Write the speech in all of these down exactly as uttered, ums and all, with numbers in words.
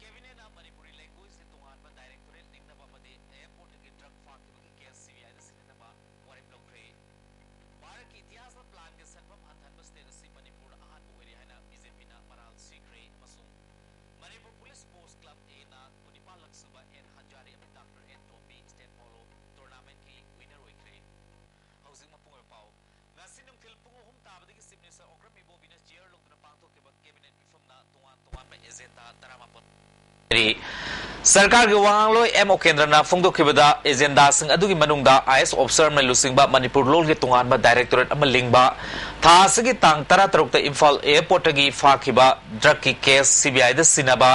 ꯀꯦꯕꯤꯅꯦꯠꯅ ꯃꯅꯤꯄꯨꯔꯤ ꯂꯦꯡꯒ꯭ꯋꯦꯖꯀꯤ ꯇꯣꯉꯥꯟꯕ ꯗꯥꯏꯔꯦꯛꯇꯣꯔꯦꯠ ꯂꯤꯡꯅꯕ ꯑꯃꯗꯤ ꯑꯦꯌꯔꯄꯣꯔꯠꯇꯒꯤ drug ꯐꯥꯈꯤꯕꯒꯤ case ꯁꯤꯕꯤꯑꯥꯏꯗ ꯁꯤꯟꯅꯅꯕ ꯋꯥꯔꯦꯞ ꯂꯧꯈ꯭ꯔꯦ꯫ ꯚꯥꯔꯠꯀꯤ ꯏꯇꯤꯍꯥꯁꯇ ꯄ꯭ꯂꯥꯟꯒꯤ ꯁꯦꯟꯐꯝ ꯍꯟꯊꯍꯟꯕ ꯁ꯭ꯇꯦꯠ ꯑꯁꯤ ꯃꯅꯤꯄꯨꯔꯗ ꯑꯍꯥꯟꯕ ꯑꯣꯏꯔꯦ ꯍꯥꯏꯅ ꯕꯤ ꯖꯦ ꯄꯤꯅ ꯃꯔꯥꯜ ꯁꯤꯈ꯭ꯔꯦ ꯑꯃꯁꯨꯡ ꯃꯅꯤꯄꯨꯔ ꯄꯨꯂꯤꯁ ꯁ꯭ꯄꯣꯔꯠꯁ ꯀ꯭ꯂꯕ ꯑꯦꯅ ꯀꯨꯟꯅꯤꯄꯥꯜꯂꯛ ꯁꯨꯕ ꯑꯦꯟ ꯍꯟꯖꯥꯔꯤ ꯑꯃꯗꯤ doctor N Tombi state polo ꯇꯣꯔꯅꯥꯃꯦꯟꯠꯀꯤ ꯋꯤꯅꯔ ꯑꯣꯏꯈ꯭ꯔꯦ꯫ ꯍꯧꯖꯤꯛ ꯃꯄꯨꯡ ꯑꯣꯏꯕ ꯄꯥꯎ꯫ ꯉꯁꯤ ꯅꯨꯡꯊꯤꯜ ꯄꯨꯡ ꯑꯍꯨꯝ ꯇꯥꯕꯗꯒꯤ ꯆꯤꯐ ꯃꯤꯅꯤꯁꯇꯔ ꯑꯣꯀ꯭ꯔꯝ ꯏꯕꯣꯕꯤꯅ ꯆꯤꯌꯔ ꯂꯧꯗꯨꯅ ꯄꯥꯡꯊꯣꯛꯈꯤꯕ ꯀꯦꯕꯤꯅꯦꯠ ꯃꯤꯐꯝꯅ ꯇꯣꯉꯥꯟ ꯇꯣꯉꯥꯟꯕ ꯑꯦꯖꯦꯟꯗꯥ ꯇꯔꯥꯃꯥꯄꯟ ꯂꯩꯔꯤ꯫ ꯁꯔꯀꯥꯔꯒꯤ ꯋꯥꯉꯥꯡꯂꯣꯏ ꯑꯦꯝ ꯑꯣꯀꯦꯟꯗ꯭ꯔꯅ ꯐꯣꯡꯗꯣꯛꯈꯤꯕꯗ, ꯑꯦꯖꯦꯟꯗꯥꯁꯤꯡ ꯑꯗꯨꯒꯤ ꯃꯅꯨꯡꯗ ꯑꯥꯏ ꯑꯦꯁ ꯑꯣꯐꯤꯁꯥꯔ ꯑꯃꯅ ꯂꯨꯆꯤꯡꯕ ꯃꯅꯤꯄꯨꯔ ꯂꯣꯜꯒꯤ ꯇꯣꯉꯥꯟꯕ ꯗꯥꯏꯔꯦꯛꯇꯣꯔꯦꯠ ꯑꯃ ꯂꯤꯡꯕ, ꯊꯥ ꯑꯁꯤꯒꯤ ꯇꯥꯡ ꯇꯔꯥꯇꯔꯨꯛꯇ ꯏꯝꯐꯥꯜ ꯑꯦꯌꯔꯄꯣꯔꯠꯇꯒꯤ ꯐꯥꯈꯤꯕ ꯗ꯭ꯔꯒꯀꯤ ꯀꯦꯁ ꯁꯤꯕꯤꯑꯥꯏꯗ ꯁꯤꯟꯅꯕ,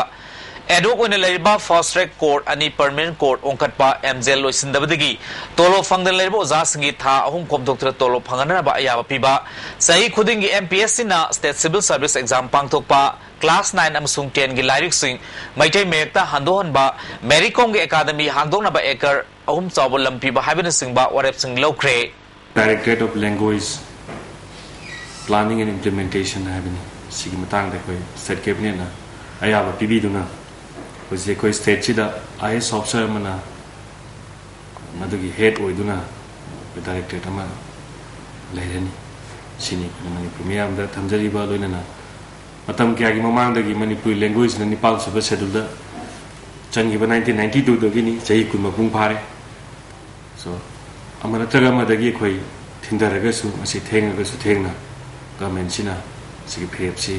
ꯑꯦꯗꯍꯣꯛ ꯑꯣꯏꯅ ꯂꯩꯔꯤꯕ ꯐꯥꯁꯠ ꯇ꯭ꯔꯦꯛ ꯀꯣꯔꯠ ꯑꯅꯤ ꯄꯔꯃꯅꯦꯟꯠ ꯀꯣꯔꯠ ꯑꯣꯟꯈꯠꯄ, ꯑꯦꯝ ꯖꯦꯜ ꯂꯣꯏꯁꯤꯟꯗꯕꯗꯒꯤ ꯇꯣꯂꯣꯞ ꯐꯪꯗꯅ ꯂꯩꯔꯤꯕ ꯑꯣꯖꯥꯁꯤꯡꯒꯤ ꯊꯥ ꯑꯍꯨꯝ ꯀꯣꯝꯊꯣꯛꯇꯨꯅ ꯇꯣꯂꯣꯞ ꯐꯪꯍꯟꯅꯕ ꯑꯌꯥꯕ ꯄꯤꯕ, ꯆꯍꯤ ꯈꯨꯗꯤꯡꯒꯤ ꯑꯦꯝ ꯄꯤ ꯑꯦꯁ ꯁꯤꯅ ꯁ꯭ꯇꯦꯠ ꯁꯤꯚꯤꯜ ꯁꯔꯚꯤꯁ ꯑꯦꯛꯖꯥꯝ ꯄꯥꯡꯊꯣꯛꯄ, ꯀ꯭ꯂꯥꯁ ꯅꯥꯏꯟ ꯑꯃꯁꯨꯡ ꯇꯦꯟꯒꯤ ꯂꯥꯏꯔꯤꯛꯁꯤꯡ ꯃꯩꯇꯩ ꯃꯌꯦꯛꯇ ꯍꯟꯗꯣꯛꯍꯟꯕ, ꯃꯦꯔꯤ ꯀꯣꯝꯒꯤ ꯑꯦꯀꯥꯗꯃꯤ ꯍꯥꯡꯗꯣꯛꯅꯕ ꯑꯦꯀꯔ ꯑꯍꯨꯝ ꯆꯥꯎꯕ ꯂꯝ ꯄꯤꯕ ꯍꯥꯏꯕꯅꯆꯤꯡꯕ ꯋꯥꯔꯦꯞꯁꯤꯡ ꯂꯧꯈ꯭ꯔꯦ꯫ Directorate of Language, Planning and Implementation ꯍꯥꯏꯕꯅꯤ꯫ ꯁꯤꯒꯤ ꯃꯇꯥꯡꯗ ꯑꯩꯈꯣꯏ ꯁ꯭ꯇꯦꯠ ꯀꯦꯕꯤꯅꯦꯠꯅ ꯑꯌꯥꯕ ꯄꯤꯕꯤꯗꯨꯅ ꯍꯧꯖꯤꯛ ꯑꯩꯈꯣꯏ ꯁ꯭ꯇꯦꯠꯁꯤꯗ ꯑꯥꯏ ꯑꯦꯁ ꯑꯣꯐꯤꯁꯥꯔ ꯑꯃꯅ ꯃꯗꯨꯒꯤ ꯍꯦꯗ ꯑꯣꯏꯗꯨꯅ ꯑꯩꯈꯣꯏ ꯗꯥꯏꯔꯦꯛꯇꯣꯔꯦꯠ ꯑꯃ ꯂꯩꯔꯅꯤ꯫ ꯁꯤꯅꯤ ꯑꯩꯈꯣꯏꯅ ꯃꯅꯤꯄꯨꯔ ꯃꯤꯌꯥꯝꯗ ꯊꯝꯖꯔꯤꯕ, ꯂꯣꯏꯅꯅ ꯃꯇꯝ ꯀꯌꯥꯒꯤ ꯃꯃꯥꯡꯗꯒꯤ ꯃꯅꯤꯄꯨꯔꯤ ꯂꯦꯡꯒ꯭ꯋꯦꯖꯅ ꯅꯤꯄꯥꯟ ꯁꯨꯕ ꯁꯦꯗꯨꯜꯗ ꯆꯟꯈꯤꯕ ꯅꯥꯏꯟꯇꯤꯟ ꯅꯥꯏꯟꯇꯤ ꯇꯨꯗꯒꯤꯅꯤ, ꯆꯍꯤ ꯀꯨꯟ ꯃꯄꯨꯡ ꯐꯥꯔꯦ꯫ So, ꯑꯃ ꯅꯠꯇ꯭ꯔꯒ ꯑꯃꯗꯒꯤ ꯑꯩꯈꯣꯏ ꯊꯤꯟꯊꯔꯒꯁꯨ, ꯃꯁꯤ ꯊꯦꯡꯉꯒꯁꯨ ꯊꯦꯡꯅ ꯒꯚꯔꯟꯃꯦꯟꯠꯁꯤꯅ ꯁꯤꯒꯤ ꯐꯤꯔꯦꯞꯁꯤ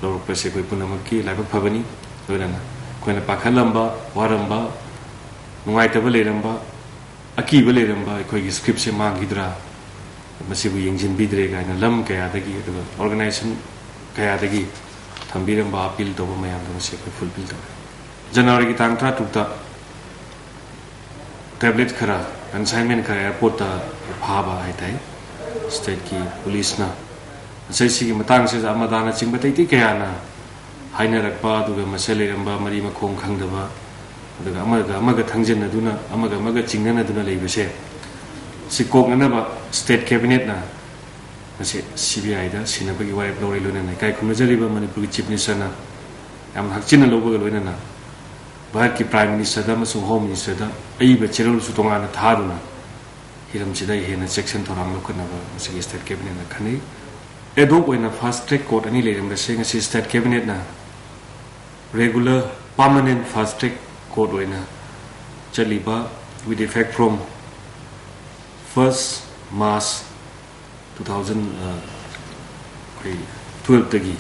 ꯂꯧꯔꯛꯄꯁꯦ ꯑꯩꯈꯣꯏ ꯄꯨꯝꯅꯃꯛꯀꯤ ꯂꯥꯏꯕꯛ ꯐꯕꯅꯤ꯫ ꯂꯣꯏꯅꯅ ꯑꯩꯈꯣꯏꯅ ꯄꯥꯈꯠꯂꯝꯕ, ꯋꯥꯔꯝꯕ, ꯅꯨꯡꯉꯥꯏꯇꯕ ꯂꯩꯔꯝꯕ, ꯑꯀꯤꯕ ꯂꯩꯔꯝꯕ, ꯑꯩꯈꯣꯏꯒꯤ ꯁ꯭ꯀ꯭ꯔꯤꯞꯁꯦ ꯃꯥꯡꯈꯤꯗ꯭ꯔꯥ, ꯃꯁꯤꯕꯨ ꯌꯦꯡꯁꯤꯟꯕꯤꯗ꯭ꯔꯦ ꯀꯥꯏꯅ ꯂꯝ ꯀꯌꯥꯗꯒꯤ, ꯑꯗꯨꯒ ꯑꯣꯔꯒꯅꯥꯏꯖꯦꯁꯟ ꯀꯌꯥꯗꯒꯤ ꯊꯝꯕꯤꯔꯝꯕ ꯑꯄꯤꯜ ꯇꯧꯕ ꯃꯌꯥꯝꯗꯣ ꯉꯁꯤ ꯑꯩꯈꯣꯏ ꯐꯨꯜꯐꯤꯜ ꯇꯧꯔꯦ꯫ ꯖꯅꯋꯥꯔꯤꯒꯤ ꯇꯥꯡ ꯇꯔꯥꯇꯔꯨꯛꯇ ꯇꯦꯕ꯭ꯂꯦꯠ ꯈꯔ, ꯀꯟꯁꯥꯏꯟꯃꯦꯟ ꯈꯔ ꯑꯦꯌꯔꯄꯣꯔꯠꯇ ꯐꯥꯕ ꯍꯥꯏꯇꯥꯏ, ꯁ꯭ꯇꯦꯠꯀꯤ ꯄꯨꯂꯤꯁꯅ꯫ ꯉꯁꯥꯏ ꯁꯤꯒꯤ ꯃꯇꯥꯡꯁꯤꯗ ꯑꯃꯗꯥꯅꯆꯤꯡꯕ ꯑꯇꯩ ꯑꯇꯩ ꯀꯌꯥꯅ ꯍꯥꯏꯅꯔꯛꯄ, ꯑꯗꯨꯒ ꯃꯁꯦꯜ ꯂꯩꯔꯝꯕ ꯃꯔꯤ ꯃꯈꯣꯡ ꯈꯪꯗꯕ, ꯑꯗꯨꯒ ꯑꯃꯒ ꯑꯃꯒ ꯊꯪꯖꯤꯟꯅꯗꯨꯅ, ꯑꯃꯒ ꯑꯃꯒ ꯆꯤꯡꯅꯅꯗꯨꯅ ꯂꯩꯕꯁꯦ, ꯁꯤ ꯀꯣꯛꯅꯅꯕ ꯁ꯭ꯇꯦꯠ ꯀꯦꯕꯤꯅꯦꯠꯅ ꯉꯁꯤ ꯁꯤ ꯕꯤ ꯑꯥꯏꯗ ꯁꯤꯟꯅꯕꯒꯤ ꯋꯥꯔꯦꯞ ꯂꯧꯔꯦ꯫ ꯂꯣꯏꯅꯅ ꯏꯀꯥꯏ ꯈꯨꯝꯅꯖꯔꯤꯕ ꯃꯅꯤꯄꯨꯔꯒꯤ ꯆꯤꯐ ꯃꯤꯅꯤꯁꯇꯔꯅ ꯌꯥꯝꯅ ꯍꯛꯆꯤꯟꯅ ꯂꯧꯕꯒ ꯂꯣꯏꯅꯅ ꯚꯥꯔꯠꯀꯤ Prime Minister ꯑꯃꯁꯨꯡ Home Minister ꯑꯏꯕ ꯆꯦꯔꯣꯜꯁꯨ ꯇꯣꯉꯥꯟꯅ ꯊꯥꯗꯨꯅ ꯍꯤꯔꯝꯁꯤꯗ ꯍꯦꯟꯅ ꯆꯦꯛꯁꯤꯟ ꯊꯧꯔꯥꯡ ꯂꯧꯈꯠꯅꯕ ꯉꯁꯤꯒꯤ State Cabinet ꯅ ꯈꯟꯅꯩ꯫ Ad hoc ꯑꯣꯏꯅ fast track court ꯑꯅꯤ ꯂꯩꯔꯝꯕꯁꯦ ꯉꯁꯤ State Cabinet ꯅ regular permanent fast track court ꯑꯣꯏꯅ ꯆꯠꯂꯤꯕ with effect from first March two thousand ꯑꯩꯈꯣꯏ twelve ꯇꯒꯤ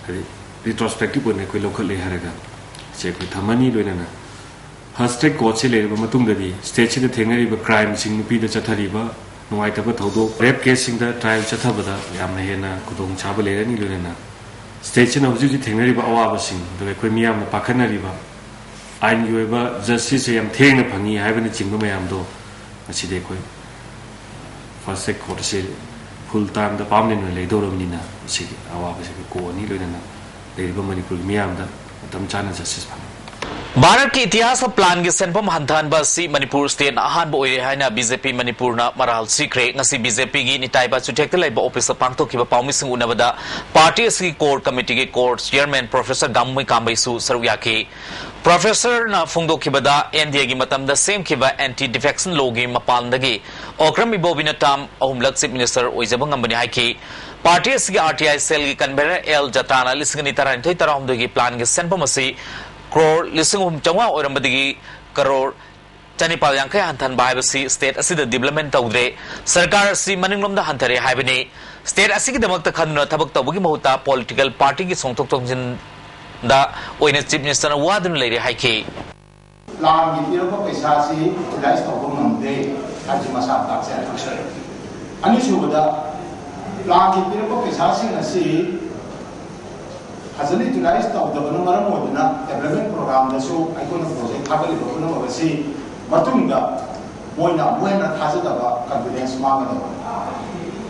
ꯍꯥꯏꯗꯤ retrospective ꯑꯣꯏꯅ ꯑꯩꯈꯣꯏ ꯂꯧꯈꯠꯂꯦ ꯍꯥꯏꯔꯒ ꯁꯦ ꯑꯩꯈꯣꯏ ꯊꯝꯃꯅꯤ꯫ ꯂꯣꯏꯅꯅ fast track court ꯁꯦ ꯂꯩꯔꯕ ꯃꯇꯨꯡꯗꯗꯤ state ꯁꯤꯗ ꯊꯦꯡꯅꯔꯤꯕ crime ꯁꯤꯡ, ꯅꯨꯄꯤꯗ ꯆꯠꯊꯔꯤꯕ ꯅꯨꯡꯉꯥꯏꯇꯕ ꯊꯧꯗꯣꯛ, rape case ꯁꯤꯡꯗ trial ꯆꯠꯊꯕꯗ ꯌꯥꯝꯅ ꯍꯦꯟꯅ ꯈꯨꯗꯣꯡꯆꯥꯕ ꯂꯩꯔꯅꯤ꯫ ꯂꯣꯏꯅꯅ state ꯁꯤꯅ ꯍꯧꯖꯤꯛ ꯍꯧꯖꯤꯛ ꯊꯦꯡꯅꯔꯤꯕ ꯑꯋꯥꯕꯁꯤꯡ, ꯑꯗꯨꯒ ꯑꯩꯈꯣꯏ ꯃꯤꯌꯥꯝꯅ ꯄꯥꯈꯠꯅꯔꯤꯕ ꯑꯥꯏꯟꯒꯤ ꯑꯣꯏꯕ justice ꯁꯦ ꯌꯥꯝ ꯊꯦꯡꯅ ꯐꯪꯉꯤ ꯍꯥꯏꯕꯅꯆꯤꯡꯕ ꯃꯌꯥꯝꯗꯣ ꯉꯁꯤꯗꯤ ꯑꯩꯈꯣꯏ fast track court ꯑꯁꯤ full time ꯗ permanent ꯑꯣꯏꯅ ꯂꯩꯗꯧꯔꯕꯅꯤꯅ ꯃꯁꯤꯒꯤ ꯑꯋꯥꯕꯁꯤ ꯑꯩꯈꯣꯏ ꯀꯣꯛꯑꯅꯤ꯫ ꯂꯣꯏꯅꯅ ꯂꯩꯔꯤꯕ ꯃꯅꯤꯄꯨꯔꯒꯤ ꯃꯤꯌꯥꯝꯗ ꯃꯇꯝ ꯆꯥꯅ justice ꯐꯪꯍꯟꯅꯕ꯫ ꯚꯥꯔꯠꯀꯤ ꯏꯇꯤꯍꯥꯁꯇ plan ꯒꯤ ꯁꯦꯟꯐꯝ ꯍꯟꯊꯍꯟꯕ ꯑꯁꯤ ꯃꯅꯤꯄꯨꯔ state ꯅ ꯑꯍꯥꯟꯕ ꯑꯣꯏꯔꯦ ꯍꯥꯏꯅ B J P ꯃꯅꯤꯄꯨꯔꯅ ꯃꯔꯥꯜ ꯁꯤꯈ꯭ꯔꯦ꯫ ꯉꯁꯤ B J P ꯒꯤ ꯅꯤꯇꯥꯏꯕ ꯆꯨꯊꯦꯛꯇ ꯂꯩꯕ office ꯇ ꯄꯥꯡꯊꯣꯛꯈꯤꯕ ꯄꯥꯎꯃꯤꯁꯤꯡ ꯎꯅꯕꯗ party ꯑꯁꯤꯒꯤ core committee ꯒꯤ core chairman Professor ꯒꯥꯡꯃꯩ ꯀꯥꯝꯕꯩꯁꯨ ꯁꯔꯨꯛ ꯌꯥꯈꯤ꯫ Professor ꯅ ꯐꯣꯡꯗꯣꯛꯈꯤꯕꯗ, N D A ꯒꯤ ꯃꯇꯝꯗ ꯁꯦꯝꯈꯤꯕ anti defection law ꯒꯤ ꯃꯄꯥꯟꯗꯒꯤ ꯑꯣꯀ꯭ꯔꯝ ꯏꯕꯣꯕꯤꯅ term ꯑꯍꯨꯝꯂꯛ Chief Minister ꯑꯣꯏꯖꯕ ꯉꯝꯕꯅꯤ ꯍꯥꯏꯈꯤ꯫ Party ꯑꯁꯤꯒꯤ R T I cell ꯒꯤ convener L ꯖꯇꯥꯅ ꯂꯤꯁꯤꯡ ꯑꯅꯤ ꯇꯔꯥꯅꯤꯊꯣꯏ ꯇꯔꯥꯍꯨꯝꯗꯣꯏ ꯒꯤ plan ꯒꯤ ꯁꯦꯟꯐꯝ ꯑꯁꯤ crore ꯂꯤꯁꯤꯡ ꯑꯍꯨꯝ ꯆꯥꯝꯃꯉꯥ ꯑꯣꯏꯔꯝꯕꯗꯒꯤ crore ꯆꯅꯤꯄꯥꯜ ꯌꯥꯡꯈꯩ ꯍꯟꯊꯍꯟꯕ ꯍꯥꯏꯕꯁꯤ state ꯑꯁꯤꯗ development ꯇꯧꯗ꯭ꯔꯦ, ꯁꯔꯀꯥꯔ ꯑꯁꯤ ꯃꯅꯤꯡꯂꯣꯝꯗ ꯍꯟꯊꯔꯦ ꯍꯥꯏꯕꯅꯤ꯫ State ꯑꯁꯤꯒꯤꯗꯃꯛꯇ ꯈꯟꯗꯨꯅ ꯊꯕꯛ ꯇꯧꯕꯒꯤ ꯃꯍꯨꯠꯇ political party ꯒꯤ ꯁꯣꯡꯊꯣꯛ ꯁꯣꯡꯖꯤꯟꯗ ꯑꯣꯏꯅ Chief Minister ꯅ ꯋꯥꯗꯨꯅ ꯂꯩꯔꯦ ꯍꯥꯏꯈꯤ꯫ Plan ꯒꯤ ꯄꯤꯔꯛꯄ ꯄꯩꯁꯥꯁꯤ utilize ꯇꯧꯕ ꯉꯝꯗꯦ ꯍꯥꯏꯕꯁꯤ ꯃꯁꯥ ꯇꯥꯛꯆꯔꯦ꯫ ꯑꯅꯤꯁꯨꯕꯗ, plan ꯒꯤ ꯄꯤꯔꯛꯄ ꯄꯩꯁꯥꯁꯤꯡ ꯑꯁꯤ ꯐꯖꯅ utilize ꯇꯧꯗꯕꯅ ꯃꯔꯝ ꯑꯣꯏꯗꯨꯅ development program ꯗꯁꯨ ꯑꯩꯈꯣꯏꯅ project ꯊꯥꯒꯠꯂꯤꯕ ꯄꯨꯝꯅꯃꯛ ꯑꯁꯤ ꯃꯇꯨꯡꯗ ꯃꯣꯏꯅ ꯑꯃꯨꯛ ꯍꯦꯟꯅ ꯊꯥꯖꯗꯕ, confidence ꯃꯥꯡꯒꯗꯕ꯫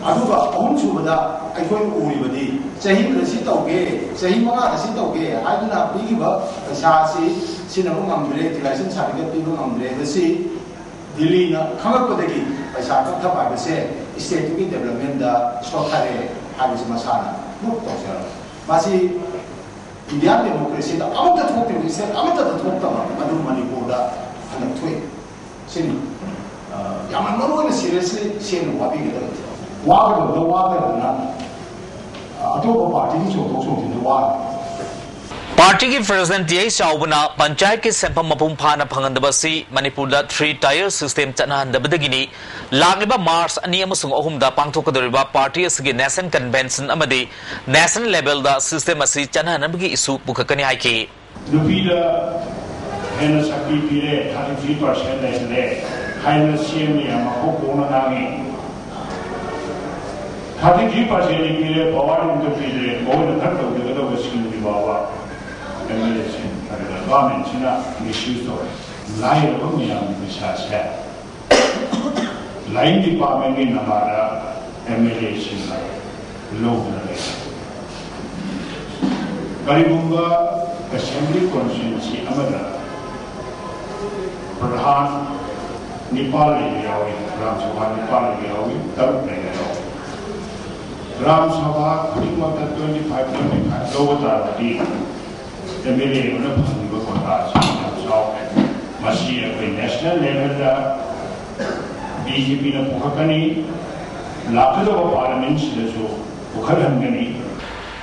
ꯑꯗꯨꯒ ꯑꯍꯨꯝꯁꯨꯕꯗ, ꯑꯩꯈꯣꯏꯅ ꯎꯔꯤꯕꯗꯤ ꯆꯍꯤ ꯑꯃꯗ ꯁꯤ ꯇꯧꯒꯦ, ꯆꯍꯤ ꯃꯉꯥꯗ ꯁꯤ ꯇꯧꯒꯦ ꯍꯥꯏꯗꯨꯅ ꯄꯤꯈꯤꯕ ꯄꯩꯁꯥ ꯑꯁꯤ ꯁꯤꯖꯤꯟꯅꯕ ꯉꯝꯗ꯭ꯔꯦ, utilization certificate ꯄꯤꯕ ꯉꯝꯗ꯭ꯔꯦ ꯍꯥꯏꯕꯁꯤ ꯗꯤꯜꯂꯤꯅ ꯈꯪꯂꯛꯄꯗꯒꯤ ꯄꯩꯁꯥ ꯀꯛꯊꯕ ꯍꯥꯏꯕꯁꯦ state ꯇꯨꯒꯤ development ꯗ ꯁꯣꯠꯊꯔꯦ ꯍꯥꯏꯕꯁꯤ ꯃꯁꯥꯅ prove ꯇꯧꯖꯔꯕꯅꯤ꯫ ꯃꯁꯤ ꯏꯟꯗꯤꯌꯥꯟ ꯗꯦꯃꯣꯀ꯭ꯔꯦꯁꯤꯗ ꯑꯃꯠꯇ ꯊꯣꯛꯇ꯭ꯔꯤꯕ, ꯁ꯭ꯇꯦꯠ ꯑꯃꯠꯇꯗ ꯊꯣꯛꯇꯕ ꯑꯗꯨ ꯃꯅꯤꯄꯨꯔꯗ ꯍꯟꯗꯛ ꯊꯣꯛꯏ꯫ ꯁꯤꯅꯤ, ꯑ, ꯌꯥꯝꯅ ꯃꯔꯨ ꯑꯣꯏꯅ ꯁꯤꯔꯤꯌꯁꯂꯤ ꯁꯤ ꯑꯣꯏꯅ ꯋꯥꯕꯤꯒꯗꯕꯅꯤ꯫ ꯋꯥꯒꯗꯕꯗ ꯋꯥꯗꯕꯅ, ꯑ, ꯑꯇꯣꯞꯄ ꯄꯥꯔꯇꯤꯒꯤ ꯆꯣꯡꯊꯣꯛ ꯆꯣꯡꯁꯤꯟꯗ ꯋꯥ꯫ ꯄꯥꯔꯇꯤꯒꯤ ꯄ꯭ꯔꯦꯁꯤꯗꯦꯟꯠ ꯇꯤ ꯑꯩꯆ ꯆꯥꯎꯕꯅ ꯄꯟꯆꯥꯌꯠꯀꯤ ꯁꯦꯟꯐꯝ ꯃꯄꯨꯡ ꯐꯥꯅ ꯐꯪꯍꯟꯗꯕ ꯑꯁꯤ ꯃꯅꯤꯄꯨꯔꯗ ꯊ꯭ꯔꯤ ꯇꯥꯏꯌꯔ ꯁꯤꯁꯇꯦꯝ ꯆꯠꯅꯍꯟꯗꯕꯗꯒꯤꯅꯤ꯫ ꯂꯥꯛꯂꯤꯕ ꯃꯥꯔꯆ ꯑꯅꯤ ꯑꯃꯁꯨꯡ ꯑꯍꯨꯝꯗ ꯄꯥꯡꯊꯣꯛꯀꯗꯧꯔꯤꯕ ꯄꯥꯔꯇꯤ ꯑꯁꯤꯒꯤ ꯅꯦꯁꯅꯦꯜ ꯀꯟꯚꯦꯟꯁꯟ ꯑꯃꯗꯤ ꯅꯦꯁꯅꯦꯜ ꯂꯦꯚꯦꯜꯗ ꯁꯤꯁꯇꯦꯝ ꯑꯁꯤ ꯆꯠꯅꯍꯟꯅꯕꯒꯤ ꯏꯁꯨ ꯄꯨꯈꯠꯀꯅꯤ ꯍꯥꯏꯈꯤ꯫ ꯅꯨꯄꯤꯗ ꯍꯦꯟꯅ ꯁꯛꯇꯤ ꯄꯤꯔꯦ, ꯊꯥꯔꯇꯤ ꯊ꯭ꯔꯤ ꯄꯥꯔꯁꯦꯟ ꯂꯩꯍꯜꯂꯦ ꯍꯥꯏꯅ ꯁꯤ ꯑꯦꯝꯅ ꯌꯥꯝ ꯃꯀꯣꯛ ꯀꯣꯡꯅ ꯉꯥꯡꯉꯤ꯫ ꯊꯥꯔꯇꯤ ꯊ꯭ꯔꯤ ꯄꯥꯔꯁꯦꯟꯗꯤ ꯄꯤꯔꯦ, ꯄꯋꯥꯔ ꯑꯝꯇ ꯄꯤꯗ꯭ꯔꯦ, ꯃꯈꯣꯏꯅ ꯈꯔ ꯇꯧꯖꯒꯗꯧꯕ ꯁꯤꯡꯗꯤ ꯐꯥꯎꯕ ꯑꯦꯝ ꯑꯦꯜ ꯑꯦꯁꯤꯡ ꯑꯗꯨꯒ ꯒꯚꯔꯟꯃꯦꯟꯠꯁꯤꯅ ꯃꯤꯁꯌꯨꯁ ꯇꯧꯔꯦ꯫ ꯂꯥꯏꯔꯕ ꯃꯌꯥꯝꯒꯤ ꯄꯩꯁꯥꯁꯦ ꯂꯥꯏꯟ ꯗꯤꯄꯥꯔꯠꯃꯦꯟꯠꯀꯤ ꯅꯃꯥꯗ ꯑꯦꯝ ꯑꯦꯜ ꯑꯦꯁꯤꯡꯅ ꯂꯧꯗꯨꯅ ꯂꯩ꯫ ꯀꯔꯤꯒꯨꯝꯕ ꯑꯦꯁꯦꯝꯕ꯭ꯂꯤ ꯀꯣꯟꯁꯇꯤꯇ꯭ꯋꯦꯟꯁꯤ ꯑꯃꯗ ꯄ꯭ꯔꯙꯥꯟ ꯅꯤꯄꯥꯜ ꯂꯩꯕ ꯌꯥꯎꯏ, ꯒ꯭ꯔꯥꯝ ꯁꯚꯥ ꯅꯤꯄꯥꯜ ꯂꯩꯕ ꯌꯥꯎꯏ, ꯇꯔꯨꯛ ꯂꯩꯕ ꯌꯥꯎꯏ꯫ ꯒ꯭ꯔꯥꯝ ꯁꯚꯥ ꯈꯨꯗꯤꯡꯃꯛꯇ ꯇ꯭ꯋꯦꯟꯇꯤ ꯐꯥꯏꯚ, ꯇ꯭ꯋꯦꯟꯇꯤ ꯐꯥꯏꯚ ꯂꯧꯕ ꯇꯥꯔꯕꯗꯤ ꯑꯦꯝ ꯑꯦꯜ ꯑꯦ ꯑꯃꯅ ꯐꯪꯂꯤꯕ ꯀꯣꯇꯥꯁꯤ ꯌꯥꯝ ꯆꯥꯎꯔꯦ꯫ ꯃꯁꯤ ꯑꯩꯈꯣꯏ ꯅꯦꯁꯅꯦꯜ ꯂꯦꯚꯦꯜꯗ ꯕꯤ ꯖꯦ ꯄꯤꯅ ꯄꯨꯈꯠꯀꯅꯤ, ꯂꯥꯛꯀꯗꯧꯕ ꯄꯥꯔꯂꯤꯌꯥꯃꯦꯟꯠꯁꯤꯗꯁꯨ ꯄꯨꯈꯠꯍꯟꯒꯅꯤ꯫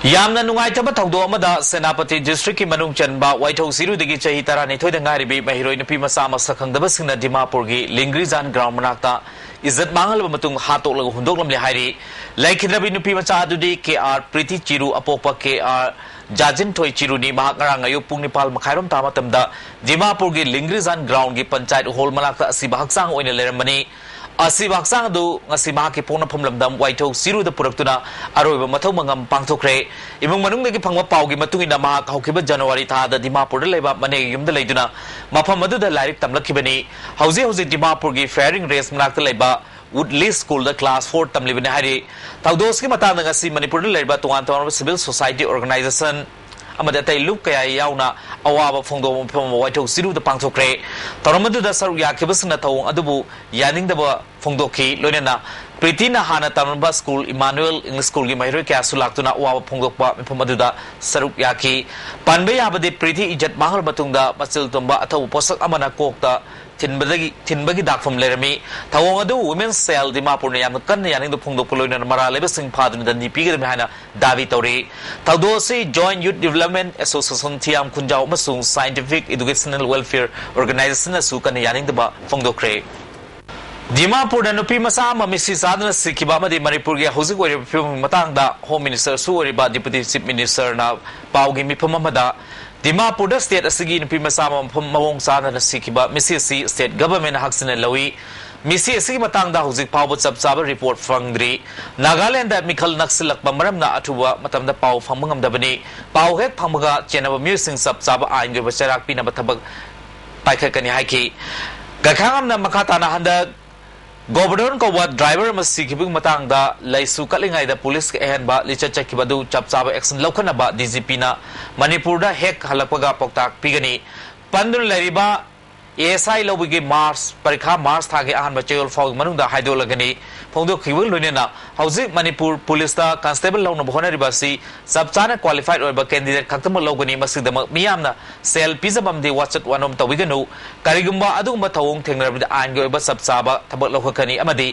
ꯌꯥꯝꯅ ꯅꯨꯡꯉꯥꯏꯇꯕ ꯊꯧꯗꯣꯛ ꯑꯃꯗ ꯁꯦꯅꯥꯄꯇꯤ ꯗꯤꯁꯇ꯭ꯔꯤꯛꯀꯤ ꯃꯅꯨꯡ ꯆꯟꯕ ꯋꯥꯏꯊꯧ ꯆꯤꯔꯨꯗꯒꯤ ꯆꯍꯤ ꯇꯔꯥꯅꯤꯊꯣꯏꯗ ꯉꯥꯏꯔꯤꯕꯤ ꯃꯍꯩꯔꯣꯏ ꯅꯨꯄꯤ ꯃꯆꯥ ꯃꯁꯛ ꯈꯪꯗꯕꯁꯤꯡꯅ ꯗꯤꯃꯥꯄꯨꯔꯒꯤ ꯂꯤꯡꯒ꯭ꯔꯤꯖꯥꯟ ꯒ꯭ꯔꯥꯎꯟ ꯃꯅꯥꯛꯇ ꯏꯖꯠ ꯃꯥꯡꯍꯜꯂꯕ ꯃꯇꯨꯡ ꯍꯥꯠꯇꯣꯛꯂꯒ ꯍꯨꯟꯗꯣꯛꯂꯝꯂꯦ ꯍꯥꯏꯔꯤ꯫ ꯂꯩꯈꯤꯗ꯭ꯔꯕꯤ ꯅꯨꯄꯤ ꯃꯆꯥ ꯑꯗꯨꯗꯤ ꯀꯦ ꯑꯥꯔ ꯄ꯭ꯔꯤꯇꯤ ꯆꯤꯔꯨ, ꯑꯄꯣꯛꯄ ꯀꯦ ꯑꯥꯔ ꯖꯥꯖꯤꯟꯊꯣꯏ ꯆꯤꯔꯨꯅꯤ꯫ ꯃꯍꯥꯛ ꯉꯔꯥꯡ ꯑꯌꯨꯛ ꯄꯨꯡ ꯅꯤꯄꯥꯜ ꯃꯈꯥꯏꯔꯣꯝ ꯇꯥꯕ ꯃꯇꯝꯗ ꯗꯤꯃꯥꯄꯨꯔꯒꯤ ꯂꯤꯡꯒ꯭ꯔꯤꯖꯥꯟ ꯒ꯭ꯔꯥꯎꯟꯒꯤ ꯄꯟꯆꯥꯌꯠ ꯍꯣꯜ ꯃꯅꯥꯛꯇ ꯑꯁꯤꯕ ꯍꯛꯆꯥꯡ ꯑꯣꯏꯅ ꯂꯩꯔꯝꯕꯅꯤ꯫ ꯑꯁꯤꯕ ꯍꯛꯆꯥꯡ ꯑꯗꯨ ꯉꯁꯤ ꯃꯍꯥꯛꯀꯤ ꯄꯣꯛꯅꯐꯝ ꯂꯝꯗꯝ ꯋꯥꯏꯊꯧ ꯆꯤꯔꯨꯗ ꯄꯨꯔꯛꯇꯨꯅ ꯑꯔꯣꯏꯕ ꯃꯊꯧ ꯃꯉꯝ ꯄꯥꯡꯊꯣꯛꯈ꯭ꯔꯦ꯫ ꯏꯃꯨꯡ ꯃꯅꯨꯡꯗꯒꯤ ꯐꯪꯕ ꯄꯥꯎꯒꯤ ꯃꯇꯨꯡ ꯏꯟꯅ, ꯃꯍꯥꯛ ꯍꯧꯈꯤꯕ ꯖꯅꯋꯥꯔꯤ ꯊꯥꯗ ꯗꯤꯃꯥꯄꯨꯔꯗ ꯂꯩꯕ ꯃꯅꯦꯒꯤ ꯌꯨꯝꯗ ꯂꯩꯗꯨꯅ ꯃꯐꯝ ꯑꯗꯨꯗ ꯂꯥꯏꯔꯤꯛ ꯇꯝꯂꯛꯈꯤꯕꯅꯤ꯫ ꯍꯧꯖꯤꯛ ꯍꯧꯖꯤꯛ ꯗꯤꯃꯥꯄꯨꯔꯒꯤ ꯐꯥꯌꯔꯤꯡ ꯔꯦꯟꯖ ꯃꯅꯥꯛꯇ ꯂꯩꯕ ꯋꯨꯗꯂꯤ ꯁ꯭ꯀꯨꯜꯗ ꯀ꯭ꯂꯥꯁ ꯐꯣꯔ ꯇꯝꯂꯤꯕꯅꯤ ꯍꯥꯏꯔꯤ꯫ ꯊꯧꯗꯣꯛ ꯑꯁꯤꯒꯤ ꯃꯇꯥꯡꯗ ꯉꯁꯤ ꯃꯅꯤꯄꯨꯔꯗ ꯂꯩꯔꯤꯕ ꯇꯣꯉꯥꯟ ꯇꯣꯉꯥꯟꯕ ꯁꯤꯚꯤꯜ ꯁꯣꯁꯥꯏꯇꯤ ꯑꯣꯔꯒꯅꯥꯏꯖꯦꯁꯟ ꯑꯃꯗꯤ ꯑꯇꯩ ꯂꯨꯞ ꯀꯌꯥ ꯌꯥꯎꯅ ꯑꯋꯥꯕ ꯐꯣꯡꯗꯣꯛꯄ ꯃꯐꯝ ꯑꯃ ꯋꯥꯏꯊꯧ ꯆꯤꯔꯨꯗ ꯄꯥꯡꯊꯣꯛꯈ꯭ꯔꯦ꯫ ꯊꯧꯔꯝ ꯑꯗꯨꯗ ꯁꯔꯨꯛ ꯌꯥꯈꯤꯕꯁꯤꯡꯅ ꯊꯧꯑꯣꯡ ꯑꯗꯨꯕꯨ ꯌꯥꯅꯤꯡꯗꯕ ꯐꯣꯡꯗꯣꯛꯈꯤ꯫ ꯂꯣꯏꯅꯅ ꯄ꯭ꯔꯤꯇꯤꯅ ꯍꯥꯟꯅ ꯇꯝꯂꯝꯕ ꯁ꯭ꯀꯨꯜ ꯏꯃꯥꯅꯨꯑꯦꯜ ꯏꯪꯂꯤꯁ ꯁ꯭ꯀꯨꯜꯒꯤ ꯃꯍꯩꯔꯣꯏ ꯀꯌꯥꯁꯨ ꯂꯥꯛꯇꯨꯅ ꯑꯋꯥꯕ ꯐꯣꯡꯗꯣꯛꯄ ꯃꯤꯐꯝ ꯑꯗꯨꯗ ꯁꯔꯨꯛ ꯌꯥꯈꯤ꯫ ꯄꯟꯕ ꯌꯥꯕꯗꯤ, ꯄ꯭ꯔꯤꯇꯤ ꯏꯖꯠ ꯃꯥꯡꯍꯜꯂꯕ ꯃꯇꯨꯡꯗ ꯃꯆꯤꯜ ꯇꯨꯝꯕ ꯑꯊꯧꯕ ꯄꯣꯠꯁꯛ ꯑꯃꯅ ꯀꯣꯛꯇ ꯊꯤꯟꯕꯗꯒꯤ, ꯊꯤꯟꯕꯒꯤ ꯗꯥꯛꯐꯝ ꯂꯩꯔꯝꯃꯤ꯫ ꯊꯧꯑꯣꯡ ꯑꯗꯨ Women's Cell ꯗꯤꯃꯥꯄꯨꯔꯅ ꯌꯥꯝꯅ ꯀꯟꯅ ꯌꯥꯅꯤꯡꯗꯕ ꯐꯣꯡꯗꯣꯛꯄ ꯂꯣꯏꯅꯅ ꯃꯔꯥꯜ ꯂꯩꯕꯁꯤꯡ ꯐꯥꯗꯨꯅ ꯗꯟꯗꯤ ꯄꯤꯒꯗꯕꯅꯤ ꯍꯥꯏꯅ ꯗꯥꯕꯤ ꯇꯧꯔꯤ꯫ ꯊꯧꯗꯣꯛ ꯑꯁꯤ Joint Youth Development Association, ꯊꯤꯌꯥꯝ ꯈꯨꯟꯖꯥꯎ ꯑꯃꯁꯨꯡ Scientific Educational Welfare Organization ꯅꯁꯨ ꯀꯟꯅ ꯌꯥꯅꯤꯡꯗꯕ ꯐꯣꯡꯗꯣꯛꯈ꯭ꯔꯦ꯫ ꯗꯤꯃꯥꯄꯨꯔꯗ ꯅꯨꯄꯤ ꯃꯆꯥ ꯑꯃ ꯃꯤꯠꯁꯤ ꯆꯥꯗꯨꯅ ꯁꯤꯈꯤꯕ ꯑꯃꯗꯤ ꯃꯅꯤꯄꯨꯔꯒꯤ ꯍꯧꯖꯤꯛ ꯑꯣꯏꯔꯤꯕ ꯐꯤꯕꯝꯒꯤ ꯃꯇꯥꯡꯗ Home Minister ꯁꯨ ꯑꯣꯏꯔꯤꯕ Deputy Chief Minister ꯅ ꯄꯥꯎꯒꯤ ꯃꯤꯐꯝ ꯑꯃꯗ ꯗꯤꯃꯥꯄꯨꯔꯗ state ꯑꯁꯤꯒꯤ ꯅꯨꯄꯤ ꯃꯆꯥ ꯑꯃ ꯃꯐꯝ ꯃꯑꯣꯡ ꯆꯥꯗꯅ ꯁꯤꯈꯤꯕ ꯃꯤꯠꯁꯤ ꯑꯁꯤ state government ꯅ ꯍꯛꯆꯤꯟꯅ ꯂꯧꯏ꯫ ꯃꯤꯠꯁꯤ ꯑꯁꯤꯒꯤ ꯃꯇꯥꯡꯗ ꯍꯧꯖꯤꯛ ꯐꯥꯎꯕ ꯆꯞ ꯆꯥꯕ report ꯐꯪꯗ꯭ꯔꯤ꯫ ꯅꯥꯒꯥꯂꯦꯟꯗ ꯃꯤꯈꯜ ꯅꯛꯁꯤꯜꯂꯛꯄ ꯃꯔꯝꯅ ꯑꯊꯨꯕ ꯃꯇꯝꯗ ꯄꯥꯎ ꯐꯪꯕ ꯉꯝꯗꯕꯅꯤ꯫ ꯄꯥꯎ ꯍꯦꯛ ꯐꯪꯕꯒ ꯆꯦꯟꯅꯕ ꯃꯤꯑꯣꯏꯁꯤꯡ ꯆꯞ ꯆꯥꯕ ꯑꯥꯏꯟꯒꯤ ꯑꯣꯏꯕ ꯆꯩꯔꯥꯛ ꯄꯤꯅꯕ ꯊꯕꯛ ꯄꯥꯏꯈꯠꯀꯅꯤ ꯍꯥꯏꯈꯤ꯫ ꯒꯈꯥꯡ ꯑꯃꯅ ꯃꯈꯥ ꯇꯥꯅ ꯍꯟꯗꯛ ꯒꯣꯕꯔꯗꯣꯟ ꯀꯧꯕ driver ꯑꯃ ꯁꯤꯈꯤꯕꯒꯤ ꯃꯇꯥꯡꯗ ꯂꯩꯁꯨ ꯀꯠꯂꯤꯉꯩꯗ ꯄꯨꯂꯤꯁꯀꯤ ꯑꯍꯦꯟꯕ ꯂꯤꯆꯠ ꯆꯠꯈꯤꯕ ꯑꯗꯨ ꯆꯞ ꯆꯥꯕ action ꯂꯧꯈꯠꯅꯕ D G P ꯅ ꯃꯅꯤꯄꯨꯔꯗ ꯍꯦꯛ ꯍꯜꯂꯛꯄꯒ ꯄꯥꯎꯇꯥꯛ ꯄꯤꯒꯅꯤ꯫ ꯄꯟꯗꯨꯅ ꯂꯩꯔꯤꯕ A S I ꯂꯧꯕꯒꯤ March ꯄꯔꯤꯈꯥ March ꯊꯥꯒꯤ ꯑꯍꯥꯟꯕ ꯆꯌꯣꯜ ꯐꯥꯎꯒꯤ ꯃꯅꯨꯡꯗ ꯍꯥꯏꯗꯣꯛꯂꯒꯅꯤ꯫ ꯐꯣꯡꯗꯣꯛꯈꯤꯕꯒ ꯂꯣꯏꯅꯅ ꯍꯧꯖꯤꯛ ꯃꯅꯤꯄꯨꯔ ꯄꯨꯂꯤꯁꯇ constable ꯂꯧꯅꯕ ꯍꯣꯠꯅꯔꯤꯕ ꯑꯁꯤ ꯆꯞ ꯆꯥꯅ qualified ꯑꯣꯏꯕ candidate ꯈꯛꯇꯃꯛ ꯂꯧꯒꯅꯤ꯫ ꯃꯁꯤꯒꯤꯗꯃꯛ ꯃꯤꯌꯥꯝꯅ ꯁꯦꯜ ꯄꯤꯖꯕ ꯑꯃꯗꯤ ꯋꯥꯆꯠ ꯋꯥꯅꯣꯝ ꯇꯧꯕꯤꯒꯅꯨ꯫ ꯀꯔꯤꯒꯨꯝꯕ ꯑꯗꯨꯒꯨꯝꯕ ꯊꯧꯑꯣꯡ ꯊꯦꯡꯅꯔꯕꯗꯤ ꯑꯥꯏꯟꯒꯤ ꯑꯣꯏꯕ ꯆꯞ ꯆꯥꯕ ꯊꯕꯛ ꯂꯧꯈꯠꯀꯅꯤ ꯑꯃꯗꯤ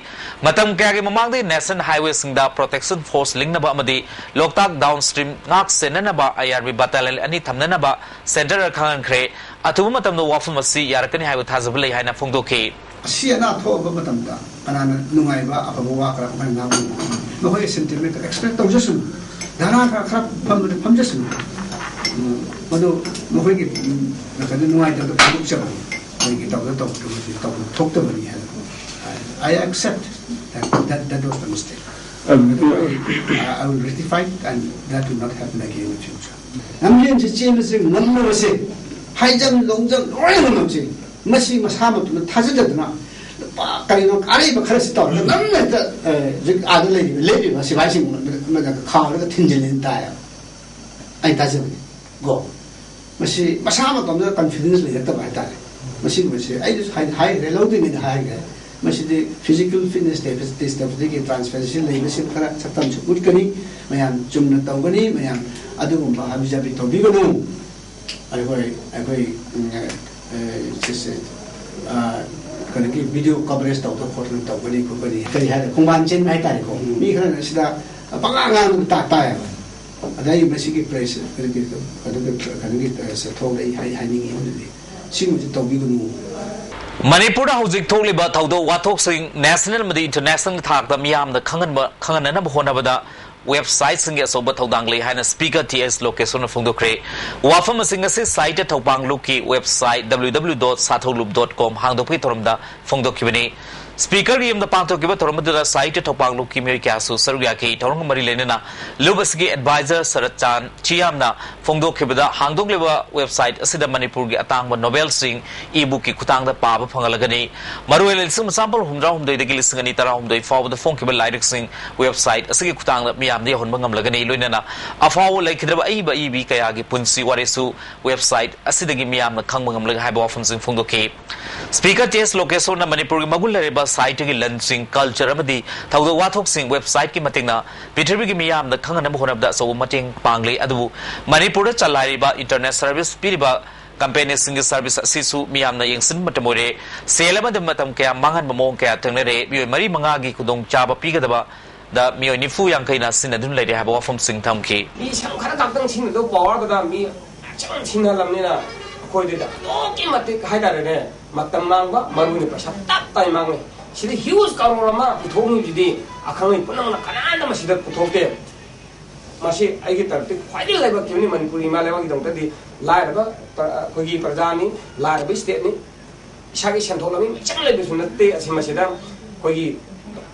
ꯃꯇꯝ ꯀꯌꯥꯒꯤ ꯃꯃꯥꯡꯗꯒꯤ national highwayꯁꯤꯡꯗ protection force ꯂꯤꯡꯅꯕ ꯑꯃꯗꯤ ꯂꯣꯛꯇꯥꯛ downstream ꯉꯥꯛ ꯁꯦꯟꯅꯅꯕ I R B battalion ꯑꯅꯤ ꯊꯝꯅꯅꯕ centre ꯈꯪꯍꯟꯈ꯭ꯔꯦ꯫ ꯑꯊꯨꯕ ꯃꯇꯝꯗ ꯋꯥꯐꯝ ꯑꯁꯤ ꯌꯥꯔꯛꯀꯅꯤ ꯍꯥꯏꯕ ꯊꯥꯖꯕ ꯂꯩ ꯍꯥꯏꯅ ꯐꯣꯡꯗꯣꯛꯈꯤ꯫ ꯑꯁꯤ ꯑꯅꯥ ꯊꯣꯛꯑꯕ ꯃꯇꯝꯗ ꯀꯅꯥꯅ ꯅꯨꯡꯉꯥꯏꯕ ꯑꯐꯕ ꯋꯥ ꯈꯔ ꯀꯃꯥꯏꯅ ꯉꯥꯡꯕ ꯉꯝꯒꯅꯤ? ꯃꯈꯣꯏꯒꯤ sentiment express ꯇꯧꯖꯁꯅꯨ, ꯙꯔꯅꯥ ꯈꯔ, ꯈꯔ ꯐꯝꯕꯗ ꯐꯝꯖꯁꯅꯨ꯫ ꯎꯝ, ꯃꯗꯨ ꯃꯈꯣꯏꯒꯤ, ꯎꯝ, ꯀꯩꯅꯣ, ꯅꯨꯡꯉꯥꯏꯇꯕꯗ ꯐꯣꯡꯗꯣꯛꯆꯕꯅꯤ꯫ ꯃꯣꯏꯒꯤ ꯇꯧꯗ ꯇꯧꯗꯕꯗꯤ ꯇꯧꯐꯝ ꯊꯣꯛꯇꯕꯅꯤ ꯍꯥꯏꯕ꯫ I, I accept that, that, that was the mistake. I will, I will rectify it and that will not happen again in future. ꯂꯝꯖꯦꯟꯁꯦ ꯆꯦꯟꯕꯁꯦ ꯉꯝꯅꯕꯁꯦ ꯍꯥꯏꯖꯝ Longjam ꯂꯣꯏ ꯉꯝꯅꯕꯁꯦ ꯃꯁꯤ ꯃꯁꯥ ꯃꯇꯣꯝꯇ ꯊꯥꯖꯗꯗꯅ ꯂꯨꯄꯥ ꯀꯔꯤꯅꯣ ꯑꯔꯩꯕ ꯈꯔꯁꯤ ꯇꯧꯔꯒ ꯅꯝꯅ ꯍꯦꯛꯇ, ꯑꯦ, ꯍꯧꯖꯤꯛ ꯑꯥꯗ ꯂꯩꯔꯤꯕ, ꯂꯦꯞꯄꯤꯕ ꯁꯤꯐꯥꯏꯁꯤꯡ ꯑꯃꯗ ꯈꯥꯎꯔꯒ ꯊꯤꯟꯖꯤꯜꯂꯦꯅ ꯇꯥꯏꯌꯦꯕ꯫ ꯑꯩ ꯊꯥꯖꯕꯅꯤ ꯀꯣ꯫ ꯃꯁꯤ ꯃꯁꯥ ꯃꯇꯣꯝꯇ confidence ꯂꯩꯔꯛꯇꯕ ꯍꯥꯏꯇꯥꯔꯦ꯫ ꯃꯁꯤꯒꯨꯝꯕꯁꯦ ꯑꯩꯅꯁꯨ ꯍꯥꯏ-, ꯍꯥꯏꯈ꯭ꯔꯦ, ꯂꯧꯗ꯭ꯔꯤꯉꯩꯗ ꯍꯥꯏꯈ꯭ꯔꯦ꯫ ꯃꯁꯤꯗꯤ physical fitness deficiency ꯇꯧꯕꯗꯒꯤ transparency ꯂꯩꯕꯁꯤ ꯈꯔ ꯁꯛꯇꯝꯁꯨ ꯎꯠꯀꯅꯤ꯫ ꯃꯌꯥꯝ ꯆꯨꯝꯅ ꯇꯧꯒꯅꯤ꯫ ꯃꯌꯥꯝ ꯑꯗꯨꯒꯨꯝꯕ ꯍꯥꯕꯤ ꯖꯥꯕꯤ ꯇꯧꯕꯤꯒꯅꯨ꯫ ꯑꯩꯈꯣꯏ ꯑꯩꯈꯣꯏ ꯎꯝ, ꯑ, ꯁꯤꯁꯦ, ꯑ, ꯀꯩꯅꯣꯒꯤ video coverage ꯇꯧꯗꯅ ꯈꯣꯠꯇꯅ ꯇꯧꯒꯅꯤ ꯈꯣꯠꯀꯅꯤ ꯀꯔꯤ ꯍꯥꯏꯔꯦ, ꯈꯣꯡꯕꯥꯟ ꯆꯦꯟꯕ ꯍꯥꯏꯇꯥꯔꯦꯀꯣ꯫ ꯎꯝ꯫ ꯃꯤ ꯈꯔꯅ ꯁꯤꯗ ꯄꯉꯥꯡ ꯉꯥꯡꯕ ꯇꯥ ꯇꯥꯏꯌꯦꯕ꯫ ꯑꯗ ꯑꯩ ꯃꯁꯤꯒꯤ press ꯀꯩꯅꯣꯒꯤ ꯀꯩꯅꯣꯒꯤ ꯀꯩꯅꯣꯒꯤ press ꯊꯣꯛꯑꯒ ꯑꯩ ꯍꯥꯏ- ꯍꯥꯏꯅꯤꯡꯉꯤ ꯑꯃꯗꯤ ꯁꯤꯒꯨꯝꯕꯁꯤ ꯇꯧꯕꯤꯒꯅꯨ꯫ ꯃꯅꯤꯄꯨꯔꯗ ꯍꯧꯖꯤꯛ ꯊꯣꯛꯂꯤꯕ ꯊꯧꯗꯣꯛ ꯋꯥꯊꯣꯛꯁꯤꯡ national ꯑꯃꯗꯤ international ꯊꯥꯛꯇ ꯃꯤꯌꯥꯝꯗ ꯈꯪꯍꯟꯕ ꯈꯪꯍꯟꯅꯅꯕ ꯍꯣꯠꯅꯕꯗ websiteꯁꯤꯡꯒꯤ ꯑꯆꯧꯕ ꯊꯧꯗꯥꯡ ꯂꯩ ꯍꯥꯏꯅ Speaker ꯇꯤ ꯑꯦꯁ ꯂꯣꯀꯦꯁꯣꯔꯅ ꯐꯣꯡꯗꯣꯛꯈ꯭ꯔꯦ꯫ ꯋꯥꯐꯝ ꯑꯁꯤ ꯉꯁꯤ ꯁꯥꯍꯤꯇ꯭ꯌ ꯊꯧꯕꯥꯡ ꯂꯨꯞꯀꯤ website W W W dot sathoulup dot com ꯍꯥꯡꯗꯣꯛꯄꯒꯤ ꯊꯧꯔꯝꯗ ꯐꯣꯡꯗꯣꯛꯈꯤꯕꯅꯤ꯫ Speakerꯒꯤ ꯌꯨꯝꯗ ꯄꯥꯡꯊꯣꯛꯈꯤꯕ ꯊꯧꯔꯝ ꯑꯗꯨꯗ ꯁꯥꯍꯤꯇ꯭ꯌ ꯊꯧꯕꯥꯡ ꯂꯨꯞꯀꯤ ꯃꯤꯑꯣꯏ ꯀꯌꯥꯁꯨ ꯁꯔꯨꯛ ꯌꯥꯈꯤ꯫ ꯊꯧꯔꯝꯒ ꯃꯔꯤ ꯂꯩꯅꯅ ꯂꯨꯞ ꯑꯁꯤꯒꯤ advisor ꯁꯔꯠ ꯆꯥꯟ ꯆꯤꯌꯥꯝꯅ ꯐꯣꯡꯗꯣꯛꯈꯤꯕꯗ, ꯍꯥꯡꯗꯣꯛꯂꯤꯕ website ꯑꯁꯤꯗ ꯃꯅꯤꯄꯨꯔꯒꯤ ꯑꯇꯥꯡꯕ novelꯁꯤꯡ e-bookꯀꯤ ꯈꯨꯠꯊꯥꯡꯗ ꯄꯥꯕ ꯐꯪꯍꯜꯂꯒꯅꯤ꯫ ꯃꯔꯨꯑꯣꯏꯅ ꯂꯤꯁꯤꯡ ꯑꯃ ꯆꯥꯃꯥꯄꯜ ꯍꯨꯝꯗ꯭ꯔꯥ ꯍꯨꯝꯗꯣꯏꯗꯒꯤ ꯂꯤꯁꯤꯡ ꯑꯅꯤ ꯇꯔꯥꯍꯨꯝꯗꯣꯏ ꯐꯥꯎꯕꯗ ꯐꯣꯡꯈꯤꯕ ꯂꯥꯏꯔꯤꯛꯁꯤꯡ website ꯑꯁꯤꯒꯤ ꯈꯨꯠꯊꯥꯡꯗ ꯃꯤꯌꯥꯝꯗ ꯌꯧꯍꯟꯕ ꯉꯝꯂꯒꯅꯤ꯫ ꯂꯣꯏꯅꯅ ꯑꯐꯥꯎꯕ ꯂꯩꯈꯤꯗ꯭ꯔꯕ ꯑꯏꯕ ꯑꯏꯕꯤ ꯀꯌꯥꯒꯤ ꯄꯨꯟꯁꯤ ꯋꯥꯔꯤꯁꯨ website ꯑꯁꯤꯗꯒꯤ ꯃꯤꯌꯥꯝꯅ ꯈꯪꯕ ꯉꯝꯂꯒ ꯍꯥꯏꯕ ꯋꯥꯐꯝꯁꯤꯡ ꯐꯣꯡꯗꯣꯛꯈꯤ꯫ Speaker ꯇꯤ ꯑꯦꯁ ꯂꯣꯀꯦꯁꯣꯔꯅ ꯃꯅꯤꯄꯨꯔꯒꯤ ꯃꯒꯨꯟ ꯂꯩꯔꯕ ꯁꯥꯍꯤꯇ꯭ꯌꯒꯤ ꯂꯟꯁꯤꯡ, culture ꯑꯃꯗꯤ ꯊꯧꯗꯣꯛ ꯋꯥꯊꯣꯛꯁꯤꯡ websiteꯀꯤ ꯃꯇꯦꯡꯅ ꯄ꯭ꯔꯤꯊꯤꯕꯤꯒꯤ ꯃꯤꯌꯥꯝꯗ ꯈꯪꯍꯟꯅꯕ ꯍꯣꯠꯅꯕꯗ ꯑꯆꯧꯕ ꯃꯇꯦꯡ ꯄꯥꯡꯂꯤ꯫ ꯑꯗꯨꯕꯨ ꯃꯅꯤꯄꯨꯔꯗ ꯆꯂꯥꯏꯔꯤꯕ internet service ꯄꯤꯔꯤꯕ companyꯁꯤꯡꯒꯤ service ꯑꯁꯤꯁꯨ ꯃꯤꯌꯥꯝꯅ ꯌꯦꯡꯁꯤꯟꯕ ꯃꯇꯝ ꯑꯣꯏꯔꯦ꯫ ꯁꯦꯜ ꯑꯃꯗꯤ ꯃꯇꯝ ꯀꯌꯥ ꯃꯥꯡꯍꯟꯕ ꯃꯑꯣꯡ ꯀꯌꯥ ꯊꯦꯡꯅꯔꯦ꯫ ꯃꯤꯑꯣꯏ ꯃꯔꯤ ꯃꯉꯥꯒꯤ ꯈꯨꯗꯣꯡꯆꯥꯕ ꯄꯤꯒꯗꯕ ꯗ ꯃꯤꯑꯣꯏ ꯅꯤꯐꯨ ꯌꯥꯡꯈꯩꯅ ꯁꯤꯖꯤꯟꯅꯗꯨꯅ ꯂꯩꯔꯦ ꯍꯥꯏꯕ ꯋꯥꯐꯝꯁꯤꯡ ꯊꯝꯈꯤ꯫ ꯃꯤ ꯁꯝ ꯈꯔ ꯈꯛꯇꯪ ꯁꯤꯖꯤꯟꯅꯗꯧ powerꯗꯨꯗ ꯃꯤ ꯃꯌꯥꯝ ꯁꯤꯖꯤꯟꯅꯍꯜꯂꯝꯅꯤꯅ ꯑꯩꯈꯣꯏꯗꯗꯤ ꯑꯗꯨꯛꯀꯤ ꯃꯇꯤꯛ ꯍꯥꯏꯇꯥꯔꯦꯅꯦ, ꯃꯇꯝ ꯃꯥꯡꯕ, ꯃꯔꯨ ꯑꯣꯏꯅ ꯄꯩꯁꯥ ꯇꯞ ꯇꯥꯏ ꯃꯥꯡꯉꯦ꯫ ꯁꯤꯗ huge ꯀꯔꯣꯔ ꯑꯃ ꯄꯨꯊꯣꯛꯂꯤꯗꯨꯗꯤ ꯑꯈꯪ ꯑꯍꯩ ꯄꯨꯝꯅꯃꯛꯅ ꯀꯅꯥꯝꯇ ꯃꯁꯤꯗ ꯄꯨꯊꯣꯛꯇꯦ꯫ ꯃꯁꯤ ꯑꯩꯒꯤ ꯇꯔꯐꯇꯒꯤ ꯈ꯭ꯋꯥꯏꯗꯒꯤ ꯂꯥꯏꯕꯛ ꯊꯤꯕꯅꯤ꯫ ꯃꯅꯤꯄꯨꯔ ꯏꯃꯥ ꯂꯩꯕꯥꯛꯀꯤꯗꯃꯛꯇꯗꯤ ꯂꯥꯏꯔꯕ ꯄ꯭ꯔ-, ꯑꯩꯈꯣꯏꯒꯤ ꯄ꯭ꯔꯖꯥꯅꯤ, ꯂꯥꯏꯔꯕ stateꯅꯤ꯫ ꯏꯁꯥꯒꯤ ꯁꯦꯟꯊꯣꯛ ꯂꯝꯕꯤ ꯃꯩꯆꯪ ꯂꯩꯕꯁꯨ ꯅꯠꯇꯦ꯫ ꯑꯁꯤ ꯃꯁꯤꯗ ꯑꯩꯈꯣꯏꯒꯤ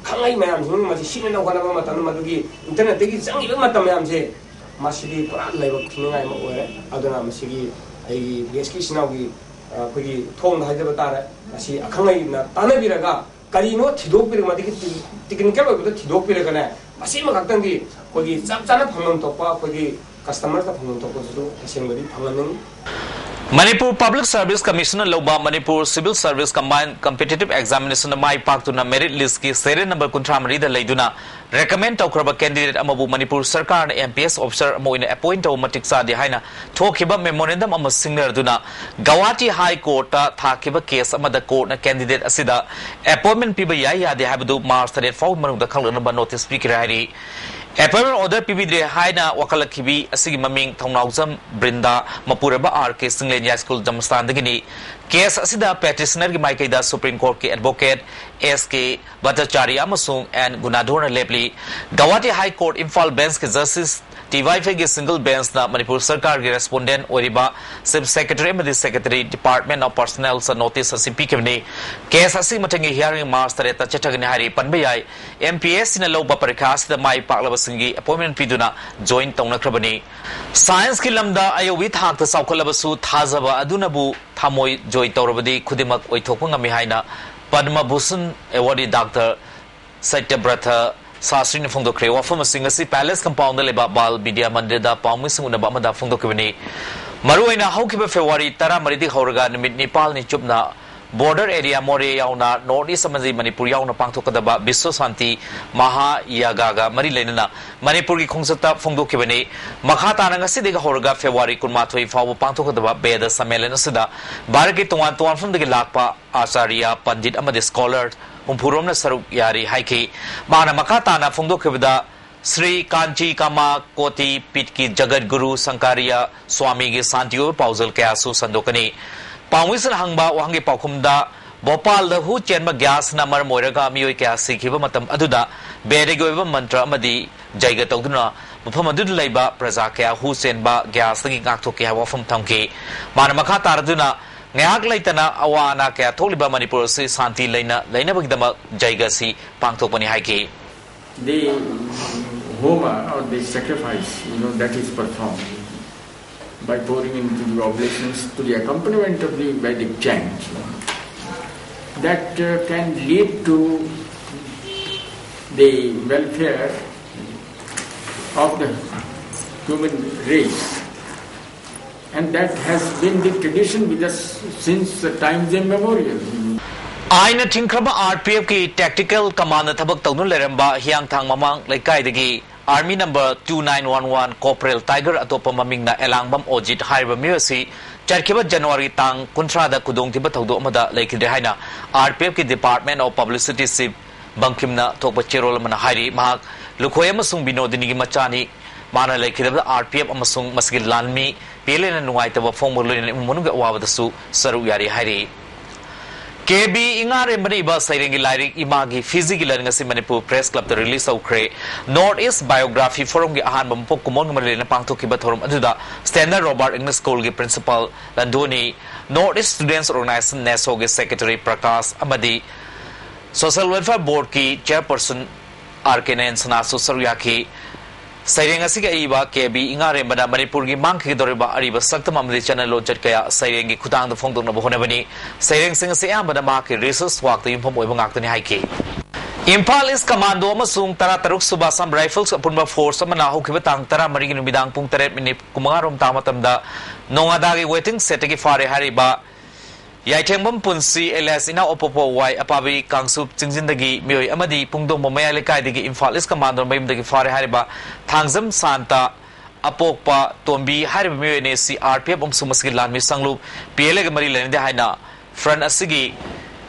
ꯈꯪꯍꯩ ꯃꯌꯥꯝꯁꯤꯡ ꯃꯁꯤ ꯁꯤꯠꯅꯅꯕ ꯍꯣꯠꯅꯕ ꯃꯇꯝꯗ ꯃꯗꯨꯒꯤ internetꯇꯒꯤ ꯆꯪꯉꯤꯕ ꯃꯇꯝ ꯃꯌꯥꯝꯁꯦ ꯃꯁꯤꯗꯤ ꯄꯨꯔꯥ ꯂꯥꯏꯕꯛ ꯊꯤꯅꯤꯡꯉꯥꯏ ꯑꯃ ꯑꯣꯏꯔꯦ꯫ ꯑꯗꯨꯅ ꯃꯁꯤꯒꯤ ꯑꯩꯒꯤ ꯕꯤ ꯑꯦꯁ ꯀꯦ ꯏꯆꯤꯟ ꯏꯅꯥꯎꯒꯤ, ꯑ, ꯑꯩꯈꯣꯏꯒꯤ ꯊꯣꯡꯗ ꯍꯥꯏꯖꯕ ꯇꯥꯔꯦ, ꯃꯁꯤ ꯑꯈꯪ ꯑꯍꯩꯅ ꯇꯥꯟꯅꯕꯤꯔꯒ ꯀꯔꯤꯅꯣ ꯊꯤꯗꯣꯛꯄꯤꯔꯒ, ꯃꯗꯨꯒꯤ ꯇꯤ-, technical ꯑꯣꯏꯕꯗ ꯊꯤꯗꯣꯛꯄꯤꯔꯒꯅꯦ, ꯃꯁꯤꯃ ꯈꯛꯇꯪꯗꯤ ꯑꯩꯈꯣꯏꯒꯤ ꯆꯞ ꯆꯥꯅ ꯐꯪꯐꯝ ꯊꯣꯛꯄ ꯑꯩꯈꯣꯏꯒꯤ customerꯗ ꯐꯪꯐꯝ ꯊꯣꯛꯄꯗꯨꯁꯨ ꯇꯁꯦꯡꯕꯗꯤ ꯐꯪꯍꯟꯅꯤꯡꯉꯤ꯫ ꯃꯅꯤꯄꯨꯔ Public Service Commission ꯂꯧꯕ Manipur Civil Service Combined Competitive Examination ꯃꯥꯏ ꯄꯥꯛꯇꯨꯅ merit list ꯀꯤ serial number ꯀꯨꯟꯊ꯭ꯔꯥ ꯃꯔꯤꯗ ꯂꯩꯗꯨꯅ recommend ꯇꯧꯈ꯭ꯔꯕ candidate ꯑꯃꯕꯨ ꯃꯅꯤꯄꯨꯔ ꯁꯔꯀꯥꯔꯅ M P S officer ꯑꯃ ꯑꯣꯏꯅ appoint ꯇꯧꯕ ꯃꯇꯤꯛ ꯆꯥꯗꯦ ꯍꯥꯏꯅ ꯊꯣꯛꯈꯤꯕ memorandum ꯑꯃ ꯁꯤꯡꯅꯗꯨꯅ ꯒꯧꯍꯥꯇꯤ High Court ꯇ ꯊꯥꯈꯤꯕ case ꯑꯃꯗ court ꯅ candidate ꯑꯁꯤꯗ appointment ꯄꯤꯕ ꯌꯥꯏ ꯌꯥꯗꯦ ꯍꯥꯏꯕꯗꯨ March ꯇꯔꯦꯠ ꯐꯥꯎꯕ ꯃꯅꯨꯡꯗ ꯈꯪꯂꯛꯅꯕ notice ꯄꯤꯈ꯭ꯔꯦ ꯍꯥꯏꯔꯤ꯫ Appointment order ꯄꯤꯕꯤꯗ꯭ꯔꯦ ꯍꯥꯏꯅ ꯋꯥꯀꯠꯂꯛꯈꯤꯕꯤ ꯑꯁꯤꯒꯤ ꯃꯃꯤꯡ ꯊꯧꯅꯥꯎꯖꯝ ꯕ꯭ꯔꯤꯟꯗꯥ, ꯃꯄꯨꯔꯣꯏꯕ R K ꯆꯤꯡꯂꯦꯟ ꯌꯥꯏꯁ꯭ꯀꯨꯜ ꯖꯃꯁꯇꯥꯟꯗꯒꯤꯅꯤ꯫ Case ꯑꯁꯤꯗ petitioner ꯒꯤ ꯃꯥꯏꯀꯩꯗ Supreme Court ꯀꯤ advocate S K ꯚꯠꯇꯆꯥꯔꯤ ꯑꯃꯁꯨꯡ N ꯒꯨꯅꯥꯙꯣꯔꯅ ꯂꯦꯞꯂꯤ꯫ Guwahati High Court Imphal bench ꯀꯤ Justice ꯇꯤ ꯋꯥꯏ ꯐꯩꯒꯤ single bench ꯅ ꯃꯅꯤꯄꯨꯔ ꯁꯔꯀꯥꯔꯒꯤ respondent ꯑꯣꯏꯔꯤꯕ Chief Secretary ꯑꯃꯗꯤ Secretary, Department of Personnel the notice ꯑꯁꯤ ꯄꯤꯈꯤꯕꯅꯤ꯫ Case ꯑꯁꯤꯒꯤ ꯃꯊꯪꯒꯤ hearing March ꯇꯔꯦꯠꯇ ꯆꯠꯊꯒꯅꯤ ꯍꯥꯏꯔꯤ꯫ ꯄꯟꯕ ꯌꯥꯏ, M P S C ꯅ ꯂꯧꯕ ꯄꯔꯤꯈꯥ ꯑꯁꯤꯗ ꯃꯥꯏ ꯄꯥꯛꯂꯕꯁꯤꯡꯒꯤ appointment ꯄꯤꯗꯨꯅ join ꯇꯧꯅꯈ꯭ꯔꯕꯅꯤ꯫ Science ꯀꯤ ꯂꯝꯗ ꯑꯌꯧꯕꯤ ꯊꯥꯛꯇ ꯆꯥꯎꯈꯠꯂꯕꯁꯨ ꯊꯥꯖꯕ ꯑꯗꯨꯅꯕꯨ ꯊꯥꯃꯣꯏ ꯖꯣꯏ ꯇꯧꯔꯕꯗꯤ ꯈꯨꯗꯤꯡꯃꯛ ꯑꯣꯏꯊꯣꯛꯄ ꯉꯝꯃꯤ ꯍꯥꯏꯅ ꯄꯗꯃ ꯚꯨꯁꯟ awardee Doctor ꯁꯇ꯭ꯌꯕ꯭ꯔꯊ ꯁꯥꯁꯇ꯭ꯔꯤꯅ ꯐꯣꯡꯗꯣꯛꯈ꯭ꯔꯦ꯫ ꯋꯥꯐꯝ ꯑꯁꯤꯡ ꯑꯁꯤ Palace compound ꯗ ꯂꯩꯕ ꯕꯥꯜ ꯕꯤꯗ꯭ꯌꯥ ꯃꯟꯗꯤꯔꯗ ꯄꯥꯎꯃꯤꯁꯤꯡ ꯎꯅꯕ ꯑꯃꯗ ꯐꯣꯡꯗꯣꯛꯈꯤꯕꯅꯤ꯫ ꯃꯔꯨꯑꯣꯏꯅ ꯍꯧꯈꯤꯕ February ꯇꯔꯥꯃꯔꯤꯗꯒꯤ ꯍꯧꯔꯒ ꯅꯨꯃꯤꯠ ꯅꯤꯄꯥꯜꯅꯤ ꯆꯨꯞꯅ border area ꯃꯣꯔꯦ ꯌꯥꯎꯅ North East ꯑꯃꯗꯤ ꯃꯅꯤꯄꯨꯔ ꯌꯥꯎꯅ ꯄꯥꯡꯊꯣꯛꯀꯗꯕ ꯕꯤꯁ꯭ꯋ ꯁꯥꯟꯇꯤ ꯃꯍꯥ ꯌꯥꯒꯥꯒ ꯃꯔꯤ ꯂꯩꯅꯅ ꯃꯅꯤꯄꯨꯔꯒꯤ ꯈꯣꯡꯆꯠꯇ ꯐꯣꯡꯗꯣꯛꯈꯤꯕꯅꯤ꯫ ꯃꯈꯥ ꯇꯥꯅ ꯉꯁꯤꯗꯒꯤ ꯍꯧꯔꯒ February ꯀꯨꯟꯃꯥꯊꯣꯏ ꯐꯥꯎꯕ ꯄꯥꯡꯊꯣꯛꯀꯗꯕ ꯕꯦꯗ ꯁꯝꯃꯦꯂꯟ ꯑꯁꯤꯗ ꯚꯥꯔꯠꯀꯤ ꯇꯣꯉꯥꯟ ꯇꯣꯉꯥꯟ ꯃꯐꯝꯗꯒꯤ ꯂꯥꯛꯄ ꯑꯥꯆꯥꯔꯌ, ꯄꯟꯗꯤꯠ ꯑꯃꯗꯤ scholar ꯍꯨꯝꯐꯨꯔꯣꯝꯅ ꯁꯔꯨꯛ ꯌꯥꯔꯤ ꯍꯥꯏꯈꯤ꯫ ꯃꯥꯅ ꯃꯈꯥ ꯇꯥꯅ ꯐꯣꯡꯗꯣꯛꯈꯤꯕꯗ, ꯁ꯭ꯔꯤ ꯀꯥꯟꯆꯤ ꯀꯥꯃꯥ ꯀꯣꯇꯤ ꯄꯤꯠꯀꯤ ꯖꯒꯠ ꯒꯨꯔꯨ ꯁꯪꯀꯥꯔꯤꯌꯥ ꯁ꯭ꯋꯥꯃꯤꯒꯤ ꯁꯥꯟꯇꯤ ꯑꯣꯏꯕ ꯄꯥꯎꯖꯦꯜ ꯀꯌꯥꯁꯨ ꯁꯟꯗꯣꯛꯀꯅꯤ꯫ ꯄꯥꯎꯃꯤꯁꯤꯡꯅ ꯍꯪꯕ ꯋꯥꯍꯪꯒꯤ ꯄꯥꯎꯈꯨꯝꯗ, ꯚꯣꯄꯥꯜꯗ ꯍꯨ ꯆꯦꯟꯕ ꯒ꯭ꯌꯥꯁꯅ ꯃꯔꯝ ꯑꯣꯏꯔꯒ ꯃꯤꯑꯣꯏ ꯀꯌꯥ ꯁꯤꯈꯤꯕ ꯃꯇꯝ ꯑꯗꯨꯗ ꯕꯦꯗꯒꯤ ꯑꯣꯏꯕ ꯃꯟꯇ꯭ꯔ ꯑꯃꯗꯤ ꯖꯩꯒ ꯇꯧꯗꯨꯅ ꯃꯐꯝ ꯑꯗꯨꯗ ꯂꯩꯕ ꯄ꯭ꯔꯖꯥ ꯀꯌꯥ ꯍꯨ ꯆꯦꯟꯕ ꯒ꯭ꯌꯥꯁꯇꯒꯤ ꯉꯥꯛꯊꯣꯛꯈꯤ ꯍꯥꯏꯕ ꯋꯥꯐꯝ ꯊꯝꯈꯤ꯫ ꯃꯥꯅ ꯃꯈꯥ ꯇꯥꯔꯗꯨꯅ, ꯉꯥꯏꯍꯥꯛ ꯂꯩꯇꯅ ꯑꯋꯥ ꯑꯅꯥ ꯀꯌꯥ ꯊꯣꯛꯂꯤꯕ ꯃꯅꯤꯄꯨꯔ ꯑꯁꯤ ꯁꯥꯟꯇꯤ ꯂꯩꯅ ꯂꯩꯅꯕꯒꯤꯗꯃꯛ ꯖꯩꯒ ꯑꯁꯤ ꯄꯥꯡꯊꯣꯛꯄꯅꯤ ꯍꯥꯏꯈꯤ꯫ The Homa or the sacrifice, you know, that is performed by pouring into the oblations to the accompaniment of the Vedic chant, that uh, can lead to the welfare of the human race. And that has been the tradition with us since the times immemorial. ꯑꯥꯏꯟꯅ ꯊꯤꯡꯈ꯭ꯔꯕ R P ꯑꯦꯐꯀꯤ ꯇꯦꯛꯇꯤꯀꯦꯜ command ꯊꯕꯛ ꯇꯧꯗꯨꯅ ꯂꯩꯔꯝꯕ ꯍꯤꯌꯥꯡꯊꯥꯡ ꯃꯃꯥꯡ ꯂꯩꯀꯥꯏꯗꯒꯤ army number two nine one one corporal Tiger, ꯑꯇꯣꯞꯄ ꯃꯃꯤꯡꯅ ꯑꯦꯂꯥꯡꯕꯝ ꯑꯣꯖꯤꯠ ꯍꯥꯏꯔꯤꯕ ꯃꯤꯑꯣꯏ ꯑꯁꯤ ꯆꯠꯈꯤꯕ ꯖꯅꯋꯥꯔꯤ ꯇꯥꯡ ꯀꯨꯟꯊ꯭ꯔꯥꯗ ꯈꯨꯗꯣꯡꯊꯤꯕ ꯊꯧꯗꯣꯛ ꯑꯃꯗ ꯂꯩꯈꯤꯗ꯭ꯔꯦ ꯍꯥꯏꯅ ꯑꯥꯔ ꯄꯤ ꯑꯦꯐꯀꯤ Department of Publicity Chief ꯕꯪꯀꯤꯝꯅ ꯊꯣꯛꯄ ꯆꯦꯔꯣꯜ ꯑꯃꯅ ꯍꯥꯏꯔꯤ꯫ ꯃꯍꯥꯛ ꯂꯨꯈꯣꯏ ꯑꯃꯁꯨꯡ ꯕꯤꯅꯣꯗꯤꯅꯤꯒꯤ ꯃꯆꯥꯅꯤ꯫ ꯃꯥꯅ ꯂꯩꯈꯤꯗꯕꯗ ꯑꯥꯔ ꯄꯤ ꯑꯦꯐ ꯑꯃꯁꯨꯡ ꯃꯁꯤꯒꯤ ꯂꯥꯟꯃꯤ ꯄꯤ ꯑꯦꯜ ꯑꯦꯅ ꯅꯨꯡꯉꯥꯏꯇꯕ ꯐꯣꯡꯕꯒ ꯂꯣꯏꯅꯅ ꯏꯃꯨꯡ ꯃꯅꯨꯡꯒꯤ ꯑꯋꯥꯕꯗꯁꯨ ꯁꯔꯨꯛ ꯌꯥꯔꯤ ꯍꯥꯏꯔꯤ꯫ ꯀꯦ ꯕꯤ ꯏꯉꯥꯔꯦꯝꯕꯅ ꯏꯕ ꯁꯩꯔꯦꯡꯒꯤ ꯂꯥꯏꯔꯤꯛ ꯏꯃꯥꯒꯤ ꯐꯤꯖꯤꯒꯤ ꯂꯟ ꯉꯁꯤ ꯃꯅꯤꯄꯨꯔ ꯄ꯭ꯔꯦꯁ ꯀ꯭ꯂꯕꯇ ꯔꯤꯂꯤꯖ ꯇꯧꯈ꯭ꯔꯦ꯫ ꯅꯣꯔꯠ ꯏꯁ ꯕꯥꯏꯑꯣꯒ꯭ꯔꯥꯐꯤ ꯐꯣꯔꯝꯒꯤ ꯑꯍꯥꯟꯕ ꯃꯄꯣꯛ ꯀꯨꯝꯑꯣꯟꯒꯤ ꯃꯔꯤ ꯂꯩꯅ ꯄꯥꯡꯊꯣꯛꯈꯤꯕ ꯊꯧꯔꯝ ꯑꯗꯨꯗ ꯁ꯭ꯇꯦꯟꯗꯔ ꯔꯣꯕꯥꯔꯠ ꯏꯪꯂꯤꯁ ꯁ꯭ꯀꯨꯜꯒꯤ ꯄ꯭ꯔꯤꯟꯁꯤꯄꯥꯜ ꯂꯟꯗꯣꯅꯤ, ꯅꯣꯔꯠ ꯏꯁ ꯁ꯭ꯇꯨꯗꯦꯟꯠꯁ ꯑꯣꯔꯒꯅꯥꯏꯖꯦꯁꯟ, ꯅꯦꯁꯣꯒꯤ ꯁꯦꯀ꯭ꯔꯦꯇꯔꯤ ꯄ꯭ꯔꯀꯥꯁ ꯑꯃꯗꯤ ꯁꯣꯁꯤꯌꯦꯜ ꯋꯦꯜꯐꯤꯌꯔ ꯕꯣꯔꯗꯀꯤ ꯆꯦꯌꯔꯄꯔꯁꯟ ꯑꯥꯔ ꯀꯦ ꯅꯌꯟ ꯁꯅꯥꯁꯨ ꯁꯔꯨꯛ ꯌꯥꯈꯤ꯫ ꯁꯩꯔꯦꯡ ꯑꯁꯤꯒꯤ ꯑꯏꯕ ꯀꯦ ꯕꯤ ꯏꯉꯥꯔꯦꯝꯕꯅ ꯃꯅꯤꯄꯨꯔꯒꯤ ꯃꯥꯡꯈꯤꯒꯗꯧꯔꯤꯕ ꯑꯔꯤꯕ ꯁꯛꯇꯝ ꯑꯃꯗꯤ ꯆꯠꯅ ꯂꯣꯟꯆꯠ ꯀꯌꯥ ꯁꯩꯔꯦꯡꯒꯤ ꯈꯨꯠꯊꯥꯡꯗ ꯐꯣꯡꯗꯣꯛꯅꯕ ꯍꯣꯠꯅꯕꯅꯤ꯫ ꯁꯩꯔꯦꯡꯁꯤꯡ ꯑꯁꯤ ꯑꯌꯥꯝꯕꯅ ꯃꯍꯥꯛꯀꯤ ꯔꯤꯁꯔꯆ ꯋꯥꯛꯇ ꯌꯨꯝꯐꯝ ꯑꯣꯏꯕ ꯉꯥꯛꯇꯅꯤ ꯍꯥꯏꯈꯤ꯫ ꯏꯝꯐꯥꯜ ꯏꯁ ꯀꯃꯥꯟꯗꯣ ꯑꯃꯁꯨꯡ ꯇꯔꯥ ꯇꯔꯨꯛ ꯁꯨꯕ ꯑꯁꯥꯝ ꯔꯥꯏꯐꯜꯁ ꯑꯄꯨꯟꯕ ꯐꯣꯔꯁ ꯑꯃꯅ ꯍꯧꯈꯤꯕ ꯇꯥꯡ ꯇꯔꯥꯃꯔꯤꯒꯤ ꯅꯨꯃꯤꯗꯥꯡ ꯄꯨꯡ ꯇꯔꯦꯠ ꯃꯤꯅꯤꯠ ꯀꯨꯟꯃꯉꯥꯔꯣꯝ ꯇꯥꯕ ꯃꯇꯝꯗ ꯅꯣꯉꯥꯗꯥꯒꯤ ꯋꯦꯇꯤꯡ ꯁꯦꯠꯇꯒꯤ ꯐꯥꯔꯦ ꯍꯥꯏꯔꯤꯕ ꯌꯥꯏꯊꯦꯡꯕꯝ ꯄꯨꯟꯁꯤ alias ꯏꯅꯥꯎ ꯑꯄꯣꯛꯄ ꯋꯥꯏ ꯑꯄꯥꯕꯤ ꯀꯥꯡꯁꯨꯞ ꯆꯤꯡꯖꯤꯟꯗꯒꯤ ꯃꯤꯑꯣꯏ ꯑꯃꯗꯤ ꯄꯨꯡꯗꯣꯡꯕ ꯃꯌꯥꯏ ꯂꯩꯀꯥꯏꯗꯒꯤ ꯏꯝꯐꯥꯜ ꯏꯁ ꯀꯃꯥꯟꯗꯣ ꯃꯌꯨꯝꯗꯒꯤ ꯐꯥꯔꯦ ꯍꯥꯏꯔꯤꯕ ꯊꯥꯡꯖꯝ ꯁꯥꯟꯇ ꯑꯄꯣꯛꯄ ꯇꯣꯝꯕꯤ ꯍꯥꯏꯔꯤꯕ ꯃꯤꯑꯣꯏ ꯑꯅꯤ ꯑꯁꯤ ꯑꯥꯔ ꯄꯤ ꯑꯦꯐ ꯑꯃꯁꯨꯡ ꯃꯁꯤꯒꯤ ꯂꯥꯟꯃꯤ ꯁꯪꯂꯨꯞ ꯄꯤ ꯑꯦꯜ ꯑꯦꯒ ꯃꯔꯤ ꯂꯩꯅꯗꯦ ꯍꯥꯏꯅ ꯐ꯭ꯔꯟꯠ ꯑꯁꯤꯒꯤ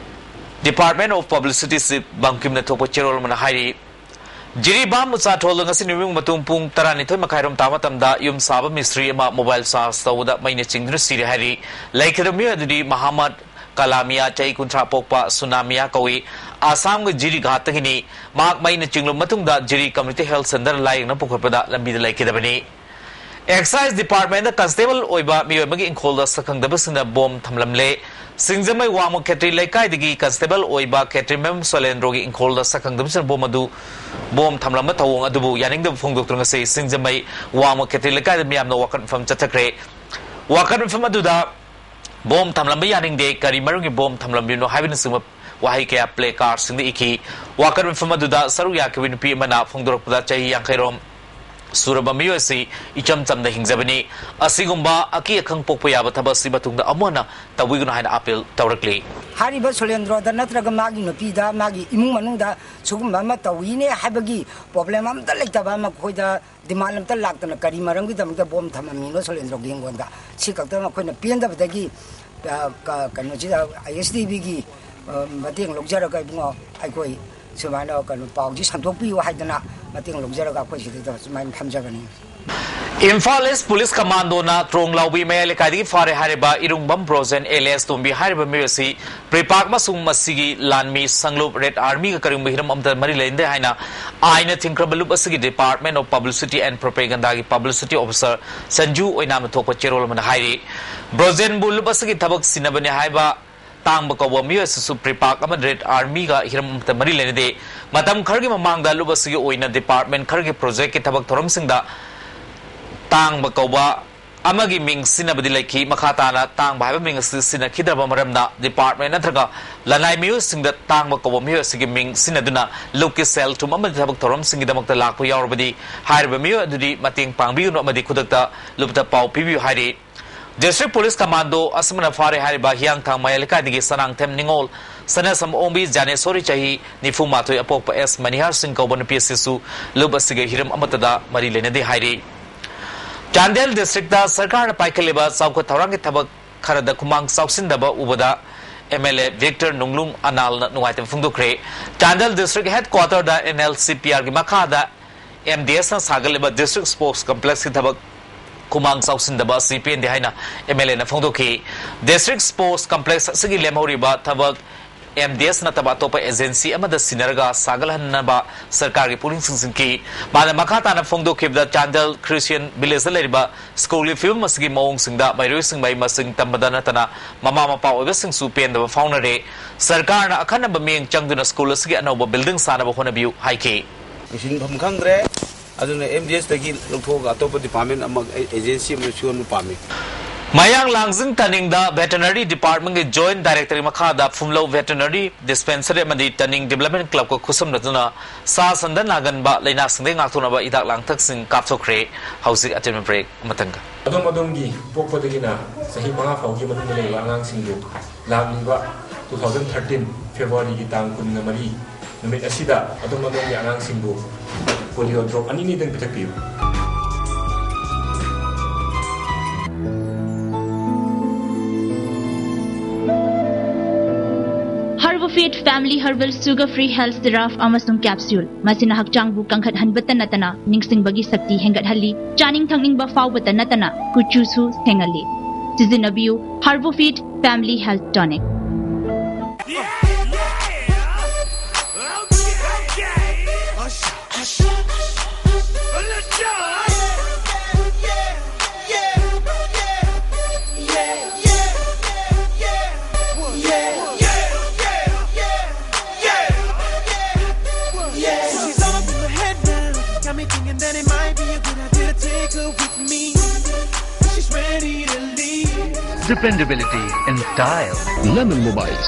Department of Publicity Chief ꯕꯪꯀꯤꯝꯅ ꯊꯣꯛꯄ ꯆꯦꯔꯣꯜ ꯑꯃꯅ ꯍꯥꯏꯔꯤ꯫ ꯖꯤꯔꯤꯕꯥꯝ ꯎꯆꯥꯊꯣꯜꯗ ꯉꯁꯤ ꯅꯨꯃꯤꯠ ꯃꯇꯨꯡ ꯄꯨꯡ ꯇꯔꯥꯅꯤꯊꯣꯏ ꯃꯈꯥꯏꯔꯣꯝ ꯇꯥꯕ ꯃꯇꯝꯗ ꯌꯨꯝ ꯁꯥꯕ ꯃꯤꯁꯇ꯭ꯔꯤ ꯑꯃ ꯃꯣꯕꯥꯏꯜ ꯆꯥꯔꯖ ꯇꯧꯕꯗ ꯃꯩꯅ ꯆꯤꯡꯗꯨꯅ ꯁꯤꯔꯦ ꯍꯥꯏꯔꯤ꯫ ꯂꯩꯈꯤꯗꯕ ꯃꯤꯑꯣꯏ ꯑꯗꯨꯗꯤ ꯃꯍꯥꯃꯠ ꯀꯂꯥꯃꯤꯌꯥ, ꯆꯍꯤ ꯀꯨꯟꯊ꯭ꯔꯥ ꯄꯣꯛꯄ ꯁꯨꯅꯥꯃꯤꯌꯥ ꯀꯧꯏ꯫ ꯑꯁꯥꯝꯒꯤ ꯖꯤꯔꯤꯘꯥꯠꯇꯒꯤꯅꯤ꯫ ꯃꯍꯥꯛ ꯃꯩꯅ ꯆꯤꯡꯂꯕ ꯃꯇꯨꯡꯗ ꯖꯤꯔꯤ ꯀꯝꯃ꯭ꯌꯨꯅꯤꯇꯤ ꯍꯦꯜꯊ ꯁꯦꯟꯇꯔ ꯂꯥꯌꯦꯡꯅ ꯄꯨꯈꯠꯄꯗ ꯂꯝꯕꯤꯗ ꯂꯩꯈꯤꯗꯕꯅꯤ꯫ ꯑꯦꯛꯁꯥꯏꯖ ꯗꯤꯄꯥꯔꯠꯃꯦꯟꯗ ꯀꯟꯁꯇꯦꯕꯜ ꯑꯣꯏꯕ ꯃꯤꯑꯣꯏ ꯑꯃꯒꯤ ꯏꯪꯈꯣꯜꯗ ꯁꯛꯈꯪꯗꯕꯁꯤꯡꯅ ꯕꯣꯝ ꯊꯝꯂꯝꯂꯦ꯫ ꯁꯤꯡꯖꯃꯩ ꯋꯥꯡꯃ ꯈꯦꯇ꯭ꯔꯤ ꯂꯩꯀꯥꯏꯗꯒꯤ ꯀꯟꯁꯇꯦꯕꯜ ꯑꯣꯏꯕ ꯈꯦꯇ꯭ꯔꯤꯃꯌꯨꯝ ꯁꯣꯂꯦꯟꯗ꯭ꯔꯣꯒꯤ ꯏꯪꯈꯣꯜꯗ ꯁꯛꯈꯪꯗꯕꯁꯤꯡꯅ ꯕꯣꯝ ꯑꯗꯨ, ꯕꯣꯝ ꯊꯝꯂꯝꯕ ꯊꯧꯑꯣꯡ ꯑꯗꯨꯕꯨ ꯌꯥꯅꯤꯡꯗꯕ ꯐꯣꯡꯗꯣꯛꯇꯨꯅ ꯉꯁꯤ ꯁꯤꯡꯖꯃꯩ ꯋꯥꯡꯃ ꯈꯦꯇ꯭ꯔꯤ ꯂꯩꯀꯥꯏꯗ ꯃꯤꯌꯥꯝꯅ ꯋꯥꯀꯠ ꯃꯤꯐꯝ ꯆꯠꯊꯈ꯭ꯔꯦ꯫ ꯋꯥꯀꯠ ꯃꯤꯐꯝ ꯑꯗꯨꯗ ꯕꯣꯝ ꯊꯝꯂꯝꯕ ꯌꯥꯅꯤꯡꯗꯦ, ꯀꯔꯤ ꯃꯔꯝꯒꯤ ꯕꯣꯝ ꯊꯝꯂꯝꯕꯤꯕꯅꯣ ꯍꯥꯏꯕꯅꯆꯤꯡꯕ ꯋꯥꯍꯩ ꯀꯌꯥ ꯄ꯭ꯂꯦ ꯀꯥꯔꯗꯁꯤꯡꯗ ꯏꯈꯤ꯫ ꯋꯥꯀꯠ ꯃꯤꯐꯝ ꯑꯗꯨꯗ ꯁꯔꯨꯛ ꯌꯥꯈꯤꯕ ꯅꯨꯄꯤ ꯑꯃꯅ ꯐꯣꯡꯗꯣꯔꯛꯄꯗ ꯆꯍꯤ ꯌꯥꯡꯈꯩꯔꯣꯝ ꯁꯨꯔꯕ ꯃꯤꯑꯣꯏ ꯑꯁꯤ ꯏꯆꯝ ꯆꯝꯅ ꯍꯤꯡꯖꯕꯅꯤ꯫ ꯑꯁꯤꯒꯨꯝꯕ ꯑꯀꯤ ꯑꯈꯪ ꯄꯣꯛꯄ ꯌꯥꯕ ꯊꯕꯛ ꯑꯁꯤ ꯃꯇꯨꯡꯗ ꯑꯃꯨꯛ ꯍꯟꯅ ꯇꯧꯕꯤꯒꯅꯨ ꯍꯥꯏꯅ ꯑꯥꯄꯤꯜ ꯇꯧꯔꯛꯂꯤ꯫ ꯍꯥꯏꯔꯤꯕ ꯁꯣꯂꯦꯟꯗ꯭ꯔꯣꯗ ꯅꯠꯇ꯭ꯔꯒ ꯃꯥꯒꯤ ꯅꯨꯄꯤꯗ, ꯃꯥꯒꯤ ꯏꯃꯨꯡ ꯃꯅꯨꯡꯗ ꯁꯤꯒꯨꯝꯕ ꯑꯃ ꯇꯧꯏꯅꯦ ꯍꯥꯏꯕꯒꯤ ꯄ꯭ꯔꯣꯕ꯭ꯂꯦꯝ ꯑꯝꯇ ꯂꯩꯇꯕ, ꯃꯈꯣꯏꯗ ꯗꯤꯃꯥꯟ ꯑꯝꯇ ꯂꯥꯛꯇꯅ ꯀꯔꯤ ꯃꯔꯝꯒꯤꯗꯃꯛꯇ ꯕꯣꯝ ꯊꯝꯃꯝꯃꯤꯅꯣ ꯁꯣꯂꯦꯟꯗ꯭ꯔꯣꯒꯤ ꯍꯤꯡꯒꯣꯜꯗ? ꯁꯤ ꯈꯛꯇ ꯃꯈꯣꯏꯅ ꯄꯦꯟꯗꯕꯗꯒꯤ, ꯑ, ꯀ-, ꯀꯩꯅꯣꯁꯤꯗ ꯑꯥꯏ ꯑꯦꯁ ꯇꯤ ꯚꯤꯒꯤ, ꯑ, ꯃꯇꯦꯡ ꯂꯧꯖꯔꯒ, ꯏꯕꯨꯡꯉꯣ, ꯑꯩꯈꯣꯏ ꯁꯨꯃꯥꯏꯅ, ꯀꯩꯅꯣ, ꯄꯥꯎꯁꯤ ꯁꯟꯗꯣꯛꯄꯤꯌꯨ ꯍꯥꯏꯗꯅ ꯃꯇꯦꯡ ꯂꯧꯖꯔꯒ ꯑꯩꯈꯣꯏ ꯁꯤꯗꯩꯗ ꯁꯨꯃꯥꯏꯅ ꯐꯝꯖꯕꯅꯤ꯫ ꯏꯝꯐꯥꯜ ꯏꯁ ꯄꯨꯂꯤꯁ ꯀꯃꯥꯟꯗꯣꯅ ꯇ꯭ꯔꯣꯡ ꯂꯥꯎꯕꯤ ꯃꯌꯥꯏ ꯂꯩꯀꯥꯏꯗꯒꯤ ꯐꯥꯔꯦ ꯍꯥꯏꯔꯤꯕ ꯏꯔꯨꯡꯕꯝ ꯕ꯭ꯔꯣꯖꯦꯟ ꯑꯦꯂꯤꯌꯥꯁ ꯇꯣꯝꯕꯤ ꯍꯥꯏꯔꯤꯕ ꯃꯤꯑꯣꯏ ꯑꯁꯤ ꯄ꯭ꯔꯤꯄꯥꯛ ꯑꯃꯁꯨꯡ ꯃꯁꯤꯒꯤ ꯂꯥꯟꯃꯤ ꯁꯪꯂꯨꯞ ꯔꯦꯗ ꯑꯥꯔꯃꯤꯒ ꯀꯔꯤꯒꯨꯝꯕ ꯍꯤꯔꯝ ꯑꯃꯠꯇ ꯃꯔꯤ ꯂꯩꯅꯗꯦ ꯍꯥꯏꯅ ꯑꯥꯏꯟꯅ ꯊꯤꯡꯈ꯭ꯔꯕ ꯂꯨꯞ ꯑꯁꯤꯒꯤ Department of Publicity and Propaganda ꯒꯤ publicity officer ꯁꯟꯖꯨ ꯑꯣꯏꯅꯥꯝꯅ ꯊꯣꯛꯄ ꯆꯦꯔꯣꯜ ꯑꯃꯅ ꯍꯥꯏꯔꯤ꯫ ꯕ꯭ꯔꯣꯖꯦꯟꯕꯨ ꯂꯨꯞ ꯑꯁꯤꯒꯤ ꯊꯕꯛ ꯁꯤꯟꯅꯕꯅꯤ ꯍꯥꯏꯕ ꯇꯥꯡꯕ ꯀꯧꯕ ꯃꯤꯑꯣꯏ ꯑꯁꯤꯁꯨ ꯄ꯭ꯔꯤꯄꯥꯛ ꯑꯃꯗꯤ ꯔꯦꯗ ꯑꯥꯔꯃꯤꯒ ꯍꯤꯔꯝ ꯑꯃꯠꯇ ꯃꯔꯤ ꯂꯩꯅꯗꯦ꯫ ꯃꯇꯝ ꯈꯔꯒꯤ ꯃꯃꯥꯡꯗ ꯂꯨꯞ ꯑꯁꯤꯒꯤ ꯑꯣꯏꯅ department ꯈꯔꯒꯤ project ꯀꯤ ꯊꯕꯛ ꯊꯧꯔꯝꯁꯤꯡꯗ ꯇꯥꯡꯕ ꯀꯧꯕ ꯑꯃꯒꯤ ꯃꯤꯡ ꯁꯤꯖꯤꯟꯅꯕꯗꯤ ꯂꯩꯈꯤ꯫ ꯃꯈꯥ ꯇꯥꯅ ꯇꯥꯡꯕ ꯍꯥꯏꯕ ꯃꯤꯡ ꯑꯁꯤ ꯁꯤꯖꯤꯟꯅꯈꯤꯗ꯭ꯔꯕ ꯃꯔꯝꯅ department ꯅꯠꯇ꯭ꯔꯒ ꯂꯅꯥꯏ ꯃꯤꯑꯣꯏꯁꯤꯡꯗ ꯇꯥꯡꯕ ꯀꯧꯕ ꯃꯤꯑꯣꯏ ꯑꯁꯤꯒꯤ ꯃꯤꯡ ꯁꯤꯖꯤꯟꯅꯗꯨꯅ ꯂꯨꯞꯀꯤ ꯁꯦꯜ ꯊꯨꯝ ꯑꯃꯗꯤ ꯊꯕꯛ ꯊꯧꯔꯝꯁꯤꯡꯒꯤꯗꯃꯛꯇ ꯂꯥꯛꯄ ꯌꯥꯎꯔꯕꯗꯤ ꯍꯥꯏꯔꯤꯕ ꯃꯤꯑꯣꯏ ꯑꯗꯨꯗꯤ ꯃꯇꯦꯡ ꯄꯥꯡꯕꯤꯒꯅꯨ ꯑꯃꯗꯤ ꯈꯨꯗꯛꯇ ꯂꯨꯞꯇ ꯄꯥꯎ ꯄꯤꯕꯤꯌꯨ ꯍꯥꯏꯔꯤ꯫ District Police Commando ꯑꯁꯤꯃꯅ ꯐꯥꯔꯦ ꯍꯥꯏꯔꯤꯕ ꯍꯤꯌꯥꯡꯊꯥꯡ ꯃꯌꯥꯏ ꯂꯩꯀꯥꯏꯗꯒꯤ ꯁꯅꯥꯡꯊꯦꯝ ꯅꯤꯉꯣꯜ ꯁꯅꯥꯁꯝ ꯑꯣꯡꯕꯤ ꯖꯥꯅꯦꯁꯣꯔꯤ ꯆꯍꯤ ꯅꯤꯐꯨ ꯃꯥꯊꯣꯏ ꯑꯄꯣꯛꯄ ꯑꯦꯁ ꯃꯅꯤꯍꯥꯔ ꯁꯤꯡ ꯀꯧꯕ ꯅꯨꯄꯤ ꯑꯁꯤꯁꯨ ꯂꯨꯞ ꯑꯁꯤꯒ ꯍꯤꯔꯝ ꯑꯃꯠꯇꯗ ꯃꯔꯤ ꯂꯩꯅꯗꯦ ꯍꯥꯏꯔꯤ꯫ ꯆꯥꯟꯗꯦꯜ district ꯇ ꯁꯔꯀꯥꯔꯅ ꯄꯥꯏꯈꯠꯂꯤꯕ ꯆꯥꯎꯈꯠ ꯊꯧꯔꯥꯡꯒꯤ ꯊꯕꯛ ꯈꯔꯗ ꯈꯨꯃꯥꯡ ꯆꯥꯎꯁꯤꯟꯗꯕ ꯎꯕꯗ M L A Victor ꯅꯨꯡꯂꯨꯡ ꯑꯅꯥꯜꯅ ꯅꯨꯡꯉꯥꯏꯇꯕ ꯐꯣꯡꯗꯣꯛꯈ꯭ꯔꯦ꯫ ꯆꯥꯟꯗꯦꯜ district headquarter ꯗ N L C P R ꯒꯤ ꯃꯈꯥꯗ M D S ꯅ ꯁꯥꯒꯠꯂꯤꯕ District Sports Complex ꯀꯤ ꯊꯕꯛ ꯈꯨꯃꯥꯡ ꯆꯥꯎꯁꯤꯟꯗꯕ ꯑꯁꯤ ꯄꯦꯟꯗꯦ ꯍꯥꯏꯅ M L A ꯅ ꯐꯣꯡꯗꯣꯛꯈꯤ꯫ District Sports Complex ꯑꯁꯤꯒꯤ ꯂꯦꯝꯍꯧꯔꯤꯕ ꯊꯕꯛ M D S ꯅꯠꯇꯕ ꯑꯇꯣꯞꯄ agency ꯑꯃꯗ ꯁꯤꯟꯅꯔꯒ ꯁꯥꯒꯠꯍꯟꯅꯕ ꯁꯔꯀꯥꯔꯒꯤ ꯄꯨꯛꯅꯤꯡ ꯆꯤꯡꯁꯤꯟꯈꯤ꯫ ꯃꯥꯅ ꯃꯈꯥ ꯇꯥꯅ ꯐꯣꯡꯗꯣꯛꯈꯤꯕꯗ, ꯆꯥꯟꯗꯦꯜ Christian Village ꯗ ꯂꯩꯔꯤꯕ school ꯒꯤ ꯐꯤꯕꯝ ꯑꯁꯤꯒꯤ ꯃꯑꯣꯡꯁꯤꯡꯗ ꯃꯍꯩꯔꯣꯏꯁꯤꯡ ꯃꯍꯩ ꯃꯁꯤꯡ ꯇꯝꯕꯗ ꯅꯠꯇꯅ ꯃꯃꯥ ꯃꯄꯥ ꯑꯣꯏꯕꯁꯤꯡꯁꯨ ꯄꯦꯟꯗꯕ ꯐꯥꯎꯅꯔꯦ꯫ ꯁꯔꯀꯥꯔꯅ ꯑꯈꯟꯅꯕ ꯃꯤꯠꯌꯦꯡ ꯆꯪꯗꯨꯅ school ꯑꯁꯤꯒꯤ ꯑꯅꯧꯕ building ꯁꯥꯅꯕ ꯍꯣꯠꯅꯕꯤꯌꯨ ꯍꯥꯏꯈꯤ꯫ ꯁꯤꯟꯐꯝ ꯈꯪꯗ꯭ꯔꯦ꯫ ꯑꯗꯨꯅ M D S ꯇꯒꯤ ꯂꯧꯊꯣꯛꯑꯒ ꯑꯇꯣꯞꯄ department ꯑꯃ, agency ꯑꯃꯗ ꯁꯤꯌꯣꯟꯕ ꯄꯥꯝꯃꯤ꯫ ꯃꯌꯥꯡ ꯂꯥꯡꯖꯤꯡ ꯇꯅꯤꯡꯗ Veterinary Department ꯀꯤ Joint Director ꯒꯤ ꯃꯈꯥꯗ ꯐꯨꯝꯂꯧ Veterinary Dispensary ꯑꯃꯗꯤ ꯇꯅꯤꯡ Development Club ꯀ ꯈꯨꯠꯁꯝꯅꯗꯨꯅ ꯁꯥ ꯁꯟꯗ ꯅꯥꯒꯟꯕ ꯂꯩꯅꯥꯁꯤꯡꯗꯒꯤ ꯉꯥꯛꯊꯣꯛꯅꯕ ꯍꯤꯗꯥꯛ ꯂꯥꯡꯊꯛꯁꯤꯡ ꯀꯥꯞꯊꯣꯛꯈ꯭ꯔꯦ꯫ ꯍꯧꯖꯤꯛ ꯑꯇꯦꯟꯕ break ꯑꯃꯇꯪꯒ꯫ ꯑꯗꯣꯝ ꯑꯗꯣꯝꯒꯤ ꯄꯣꯛꯄꯗꯒꯤꯅ ꯆꯍꯤ ꯃꯉꯥ ꯐꯥꯎꯒꯤ ꯃꯅꯨꯡꯗ ꯂꯩꯕ ꯑꯉꯥꯡꯁꯤꯡꯕꯨ ꯂꯥꯛꯂꯤꯕ two thousand thirteen February ꯒꯤ ꯇꯥꯡ ꯀꯨꯟꯃꯔꯤ ꯅꯨꯃꯤꯠ ꯑꯁꯤꯗ ꯑꯗꯣꯝ ꯑꯗꯣꯝꯒꯤ ꯑꯉꯥꯡꯁꯤꯡꯕꯨ polio drop ꯑꯅꯤꯅꯤꯗꯪ ꯄꯤꯊꯛꯄꯤꯌꯨ꯫ Herbofit Family Herbal Sugar Free Health Syrup ꯑꯃꯁꯨꯡ Capsule꯫ ꯃꯁꯤꯅ ꯍꯛꯆꯥꯡꯕꯨ ꯀꯟꯈꯠꯍꯟꯕꯇ ꯅꯠꯇꯅ ꯅꯤꯡꯁꯤꯡꯕꯒꯤ ꯁꯛꯇꯤ ꯍꯦꯟꯒꯠꯍꯜꯂꯤ, ꯆꯥꯅꯤꯡ ꯊꯛꯅꯤꯡꯕ ꯐꯥꯎꯕꯇ ꯅꯠꯇꯅ ꯀꯨꯆꯨꯁꯨ ꯁꯦꯡꯍꯜꯂꯤ꯫ ꯁꯤꯖꯤꯟꯅꯕꯤꯌꯨ Herbofit Family Health Tonic꯫ Dependability in style. Lemon Mobiles.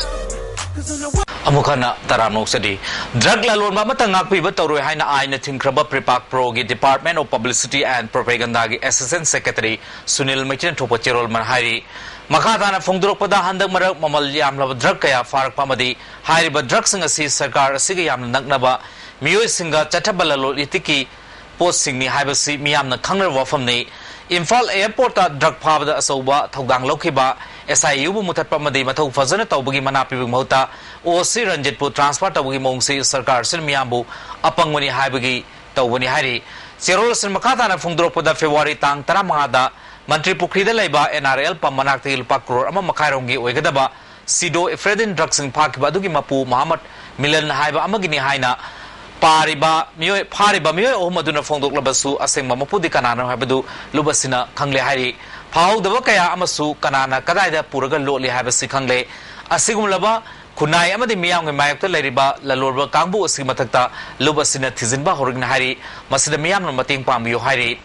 ꯑꯃꯨꯛ ꯍꯟꯅ ꯇꯔꯥꯝꯅ ꯑꯣꯛꯆꯔꯤ꯫ Drug ꯂꯂꯣꯟꯕ ꯑꯃꯠꯇ ꯉꯥꯛꯄꯤꯕ ꯇꯧꯔꯣꯏ ꯍꯥꯏꯅ ꯑꯥꯏꯟꯅ ꯊꯤꯡꯈ꯭ꯔꯕ PREPAK Pro ꯒꯤ Department of Publicity and Propaganda ꯒꯤ Assistant Secretary ꯁꯨꯅꯤꯜ ꯃꯩꯇ꯭ꯔꯤꯅ ꯊꯣꯛꯄ ꯆꯦꯔꯣꯜ ꯑꯃꯅ ꯍꯥꯏꯔꯤ꯫ ꯃꯈꯥ ꯇꯥꯅ ꯐꯣꯡꯗꯣꯔꯛꯄꯗ, ꯍꯟꯗꯛ ꯃꯔꯛ ꯃꯃꯜ ꯌꯥꯝꯂꯕ drug ꯀꯌꯥ ꯐꯥꯔꯛꯄ ꯑꯃꯗꯤ ꯍꯥꯏꯔꯤꯕ drug ꯁꯤꯡ ꯑꯁꯤ ꯁꯔꯀꯥꯔ ꯑꯁꯤꯒ ꯌꯥꯝꯅ ꯅꯛꯅꯕ ꯃꯤꯑꯣꯏꯁꯤꯡꯒ ꯆꯠꯊꯕ ꯂꯂꯣꯟ ꯏꯇꯤꯛꯀꯤ ꯄꯣꯠꯁꯤꯡꯅꯤ ꯍꯥꯏꯕꯁꯤ ꯃꯤꯌꯥꯝꯅ ꯈꯪꯅꯔꯕ ꯋꯥꯐꯝꯅꯤ꯫ ꯏꯝꯐꯥꯜ airport ꯇ drug ꯐꯥꯕꯗ ꯑꯆꯧꯕ ꯊꯧꯗꯥꯡ ꯂꯧꯈꯤꯕ SIU ꯕꯨ ꯃꯨꯊꯠꯄ ꯑꯃꯗꯤ ꯃꯊꯧ ꯐꯖꯅ ꯇꯧꯕꯒꯤ ꯃꯅꯥ ꯄꯤꯕꯒꯤ ꯃꯍꯨꯠꯇ OC ꯔꯟꯖꯤꯠꯄꯨ transfer ꯇꯧꯕꯒꯤ ꯃꯑꯣꯡꯁꯤ ꯁꯔꯀꯥꯔꯁꯤꯅ ꯃꯤꯌꯥꯝꯕꯨ ꯑꯄꯪꯕꯅꯤ ꯍꯥꯏꯕꯒꯤ ꯇꯧꯕꯅꯤ ꯍꯥꯏꯔꯤ꯫ ꯆꯦꯔꯣꯜ ꯑꯁꯤꯅ ꯃꯈꯥ ꯇꯥꯅ ꯐꯣꯡꯗꯣꯔꯛꯄꯗ, February ꯇꯥꯡ ꯇꯔꯥꯃꯉꯥꯗ ꯃꯟꯇ꯭ꯔꯤ ꯄꯨꯈ꯭ꯔꯤꯗ ꯂꯩꯕ NRL pump ꯃꯅꯥꯛꯇꯒꯤ ꯂꯨꯄꯥ ꯀ꯭ꯔꯣꯔ ꯑꯃ ꯃꯈꯥꯏ ꯔꯣꯝꯒꯤ ꯑꯣꯏꯒꯗꯕ pseudoephedrine drug ꯁꯤꯡ ꯐꯥꯈꯤꯕ ꯑꯗꯨꯒꯤ ꯃꯄꯨ ꯃꯣꯍꯝꯃꯗ ꯃꯤꯂꯟ ꯍꯥꯏꯕ ꯑꯃꯒꯤꯅꯤ ꯍꯥꯏꯅ ꯄꯥꯔꯤꯕ ꯃꯤꯑꯣꯏ, ꯐꯥꯔꯤꯕ ꯃꯤꯑꯣꯏ ꯑꯍꯨꯝ ꯑꯗꯨꯅ ꯐꯣꯡꯗꯣꯛꯂꯕꯁꯨ, ꯑꯁꯦꯡꯕ ꯃꯄꯨꯗꯤ ꯀꯅꯥꯅꯣ ꯍꯥꯏꯕꯗꯨ ꯂꯨꯞ ꯑꯁꯤꯅ ꯈꯪꯂꯦ ꯍꯥꯏꯔꯤ꯫ ꯐꯥꯍꯧꯗꯕ ꯀꯌꯥ ꯑꯃꯁꯨ ꯀꯅꯥꯅ ꯀꯗꯥꯏꯗ ꯄꯨꯔꯒ ꯂꯣꯠꯂꯤ ꯍꯥꯏꯕꯁꯤ ꯈꯪꯂꯦ꯫ ꯑꯁꯤꯒꯨꯝꯂꯕ ꯈꯨꯟꯅꯥꯏ ꯑꯃꯗꯤ ꯃꯤꯌꯥꯝꯒꯤ ꯃꯥꯌꯣꯛꯇ ꯂꯩꯔꯤꯕ ꯂꯂꯣꯟꯕ ꯀꯥꯡꯕꯨ ꯑꯁꯤꯒꯤ ꯃꯊꯛꯇ ꯂꯨꯞ ꯑꯁꯤꯅ ꯊꯤꯖꯤꯟꯕ ꯍꯧꯔꯛꯅꯤ ꯍꯥꯏꯔꯤ꯫ ꯃꯁꯤꯗ ꯃꯤꯌꯥꯝꯅ ꯃꯇꯦꯡ ꯄꯥꯡꯕꯤꯌꯨ ꯍꯥꯏꯔꯤ꯫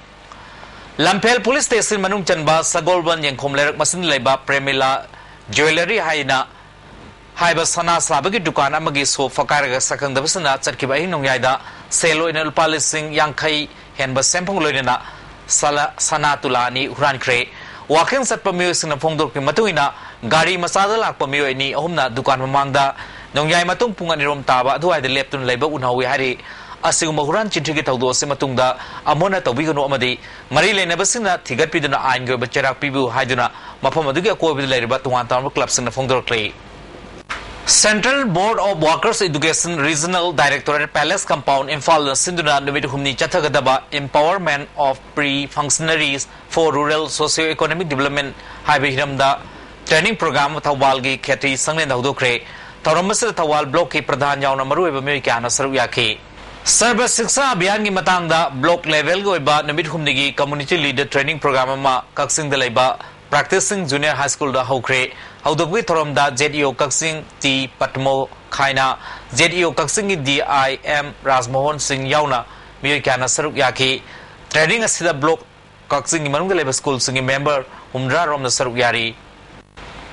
ꯂꯝꯐꯦꯜ ꯄꯨꯂꯤꯁ ꯁ꯭ꯇꯦꯁꯟ ꯃꯅꯨꯡ ꯆꯟꯕ ꯁꯒꯣꯜꯕꯟ ꯌꯦꯡꯈꯣꯝ ꯂꯩꯔꯛ ꯃꯆꯤꯟꯗ ꯂꯩꯕ ꯄ꯭ꯔꯦꯃꯤꯂꯥ ꯖ꯭ꯋꯦꯂꯔꯤ ꯍꯥꯏꯅ ꯍꯥꯏꯕ ꯁꯅꯥ ꯁꯥꯕꯒꯤ ꯗꯨꯀꯥꯟ ꯑꯃꯒꯤ ꯁꯣꯞ ꯐꯛꯀꯥꯏꯔꯒ ꯁꯛꯈꯪꯗꯕꯁꯤꯡꯅ ꯆꯠꯈꯤꯕ ꯑꯍꯤꯡ ꯅꯣꯡꯌꯥꯏꯗ ꯁꯦꯜ ꯑꯣꯏꯅ ꯂꯨꯄꯥ ꯂꯤꯁꯤꯡ ꯌꯥꯡꯈꯩ ꯍꯦꯟꯕ ꯁꯦꯟꯐꯝꯒ ꯂꯣꯏꯅꯅ ꯁꯂꯥ-, ꯁꯅꯥ ꯇꯨꯂꯥ ꯑꯅꯤ ꯍꯨꯔꯥꯟꯈ꯭ꯔꯦ꯫ ꯋꯥꯀꯤꯡ ꯆꯠꯄ ꯃꯤꯑꯣꯏꯁꯤꯡꯅ ꯐꯣꯡꯗꯣꯔꯛꯄꯒꯤ ꯃꯇꯨꯡ ꯏꯟꯅ, ꯒꯥꯔꯤ ꯃꯆꯥꯗ ꯂꯥꯛꯄ ꯃꯤꯑꯣꯏ ꯑꯅꯤ ꯑꯍꯨꯝꯅ ꯗꯨꯀꯥꯟ ꯃꯃꯥꯡꯗ ꯅꯣꯡꯌꯥꯏ ꯃꯇꯨꯡ ꯄꯨꯡ ꯑꯅꯤꯔꯣꯝ ꯇꯥꯕ ꯑꯗꯨꯋꯥꯏꯗ ꯂꯦꯞꯇꯨꯅ ꯂꯩꯕ ꯎꯅꯍꯧꯏ ꯍꯥꯏꯔꯤ꯫ ꯑꯁꯤꯒꯨꯝꯕ ꯍꯨꯔꯥꯟ ꯆꯤꯟꯊꯤꯒꯤ ꯊꯧꯗꯣꯛ ꯑꯁꯤ ꯃꯇꯨꯡꯗ ꯑꯃꯨꯛ ꯍꯟꯅ ꯇꯧꯕꯤꯒꯅꯨ ꯑꯃꯗꯤ ꯃꯔꯤ ꯂꯩꯅꯕꯁꯤꯡꯅ ꯊꯤꯒꯠꯄꯤꯗꯨꯅ ꯑꯥꯏꯟꯒꯤ ꯑꯣꯏꯕ ꯆꯩꯔꯥꯛ ꯄꯤꯕꯤꯌꯨ ꯍꯥꯏꯗꯨꯅ ꯃꯐꯝ ꯑꯗꯨꯒꯤ ꯑꯀꯣꯏꯕꯗ ꯂꯩꯔꯤꯕ ꯇꯣꯉꯥꯟ ꯇꯣꯉꯥꯟꯕ ꯀ꯭ꯂꯕꯁꯤꯡꯅ ꯐꯣꯡꯗꯣꯔꯛꯂꯤ꯫ Central Board of Workers Education Regional Directorate Palace Compound ꯏꯝꯐꯥꯜꯗ ꯁꯤꯟꯗꯨꯅ ꯅꯨꯃꯤꯠ ꯍꯨꯝꯅꯤ ꯆꯠꯊꯒꯗꯕ Empowerment of Pre-Functionaries for Rural Socio-Economic Development ꯍꯥꯏꯕ ꯍꯤꯔꯝꯗ training program ꯊꯧꯕꯥꯜꯒꯤ ꯈꯦꯇ꯭ꯔꯤ ꯁꯪꯂꯦꯟꯗ ꯍꯧꯗꯣꯛꯈ꯭ꯔꯦ꯫ ꯊꯧꯔꯝ ꯑꯁꯤꯗ ꯊꯧꯕꯥꯜ blockꯀꯤ ꯄ꯭ꯔꯙꯥꯟ ꯌꯥꯎꯅ ꯃꯔꯨꯑꯣꯏꯕ ꯃꯤꯑꯣꯏ ꯀꯌꯥꯅ ꯁꯔꯨꯛ ꯌꯥꯈꯤ꯫ ꯁꯔꯕ ꯁꯤꯛꯁꯥ ꯑꯚꯤꯌꯥꯟꯒꯤ ꯃꯇꯥꯡꯗ block levelꯒꯤ ꯑꯣꯏꯕ ꯅꯨꯃꯤꯠ ꯍꯨꯝꯅꯤꯒꯤ community leader training program ꯑꯃ ꯀꯛꯆꯤꯡꯗ ꯂꯩꯕ Practicing Junior High Schoolꯗ ꯍꯧꯈ꯭ꯔꯦ꯫ ꯍꯧꯗꯣꯛꯄꯒꯤ ꯊꯧꯔꯝꯗ ZEO ꯀꯛꯆꯤꯡ ꯇꯤ ꯄꯠꯃꯣ ꯈꯥꯏꯅ, ZEO ꯀꯛꯆꯤꯡꯒꯤ DIM ꯔꯥꯖꯃꯣꯍꯟ ꯁꯤꯡ ꯌꯥꯎꯅ ꯃꯤꯑꯣꯏ ꯀꯌꯥꯅ ꯁꯔꯨꯛ ꯌꯥꯈꯤ꯫ Training ꯑꯁꯤꯗ block ꯀꯛꯆꯤꯡꯒꯤ ꯃꯅꯨꯡꯗ ꯂꯩꯕ schoolꯁꯤꯡꯒꯤ member ꯍꯨꯝꯗ꯭ꯔꯥ ꯔꯣꯝꯅ ꯁꯔꯨꯛ ꯌꯥꯔꯤ꯫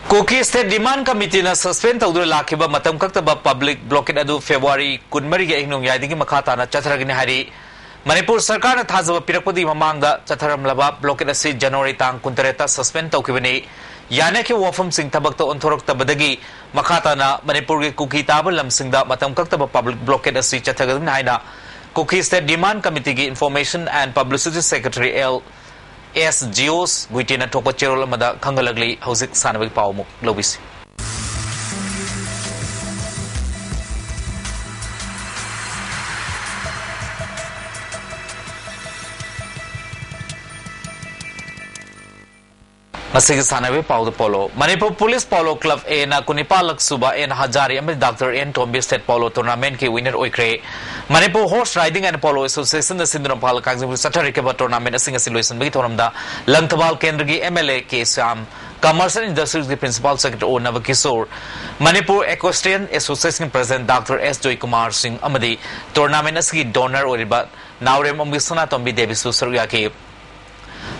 Kuki State Demand Committeeꯅ suspend ꯇꯧꯗꯨꯅ ꯂꯥꯛꯈꯤꯕ ꯃꯇꯝ ꯀꯛꯇꯕ public blockade ꯑꯗꯨ February ꯀꯨꯟꯃꯔꯤꯒꯤ ꯑꯍꯤꯡ ꯅꯣꯡꯌꯥꯏꯗꯒꯤ ꯃꯈꯥ ꯇꯥꯅ ꯆꯠꯊꯔꯒꯅꯤ ꯍꯥꯏꯔꯤ꯫ ꯃꯅꯤꯄꯨꯔ ꯁꯔꯀꯥꯔꯅ ꯊꯥꯖꯕ ꯄꯤꯔꯛꯄꯗꯒꯤ ꯃꯃꯥꯡꯗ ꯆꯠꯊꯔꯝꯂꯕ blockade ꯑꯁꯤ January ꯇꯥꯡ ꯀꯨꯟꯇꯔꯦꯠꯇ suspend ꯇꯧꯈꯤꯕꯅꯤ꯫ ꯌꯥꯅꯈꯤꯕ ꯋꯥꯐꯝꯁꯤꯡ ꯊꯕꯛꯇ ꯑꯣꯟꯊꯣꯔꯛꯇꯕꯗꯒꯤ ꯃꯈꯥ ꯇꯥꯅ ꯃꯅꯤꯄꯨꯔꯒꯤ ꯀꯨꯀꯤ ꯇꯥꯕ ꯂꯝꯁꯤꯡꯗ ꯃꯇꯝ ꯀꯛꯇꯕ public blockade ꯑꯁꯤ ꯆꯠꯊꯒꯅꯤ ꯍꯥꯏꯅ Kuki State Demand Committeeꯒꯤ Information and Publicity Secretary L S ꯖꯤꯑꯣꯁ ꯒꯨꯏꯇꯦꯅ ꯊꯣꯛꯄ ꯆꯦꯔꯣꯜ ꯑꯃꯗ ꯈꯪꯍꯜꯂꯛꯂꯤ꯫ ꯍꯧꯖꯤꯛ ꯁꯥꯟꯅꯕꯒꯤ ꯄꯥꯎ ꯑꯃꯨꯛ ꯂꯧꯕꯤꯁꯤ꯫ ꯉꯁꯤꯒꯤ ꯁꯥꯟꯅꯕꯒꯤ ꯄꯥꯎꯗ polo. Manipur police polo club ꯑꯦꯅ ꯀꯨꯟꯅꯤꯄꯥꯜꯂꯛ ꯁꯨꯕ ꯑꯦꯟ ꯍꯖꯥꯔꯤ ꯑꯃꯗꯤ doctor N Tombi state polo ꯇꯣꯔꯅꯥꯃꯦꯟꯠꯀꯤ ꯋꯤꯅꯔ ꯑꯣꯏꯈ꯭ꯔꯦ꯫ Manipur horse riding and polo ꯑꯦꯁꯣꯁꯤꯌꯦꯁꯟꯅ ꯁꯤꯟꯗꯨꯅ ꯏꯝꯐꯥꯜ ꯀꯥꯡꯖꯩꯕꯨꯡ ꯆꯠꯊꯔꯤꯕ ꯇꯣꯔꯅꯥꯃꯦꯟꯠ ꯑꯁꯤ ꯉꯁꯤ ꯂꯣꯏꯁꯤꯟꯕꯒꯤ ꯊꯧꯔꯝꯗ ꯂꯪꯊꯕꯥꯜ ꯀꯦꯟꯗ꯭ꯔꯒꯤ M L A K Shyam, commerce and ꯏꯟꯗꯁꯇ꯭ꯔꯤꯁꯀꯤ principal secretary O Nabakishore, Manipur equestrian ꯑꯦꯁꯣꯁꯤꯌꯦꯁꯟꯒꯤ president doctor S Joykumar Singh ꯑꯃꯗꯤ ꯇꯣꯔꯅꯥꯃꯦꯟꯠ ꯑꯁꯤꯒꯤ ꯗꯣꯅꯔ ꯑꯣꯏꯔꯤꯕ ꯅꯥꯎꯔꯦꯝ ꯑꯣꯡꯕꯤ ꯁꯅꯥꯇꯣꯝꯕꯤ ꯗꯦꯕꯤꯁꯨ ꯁꯔꯨꯛ ꯌꯥꯈꯤ꯫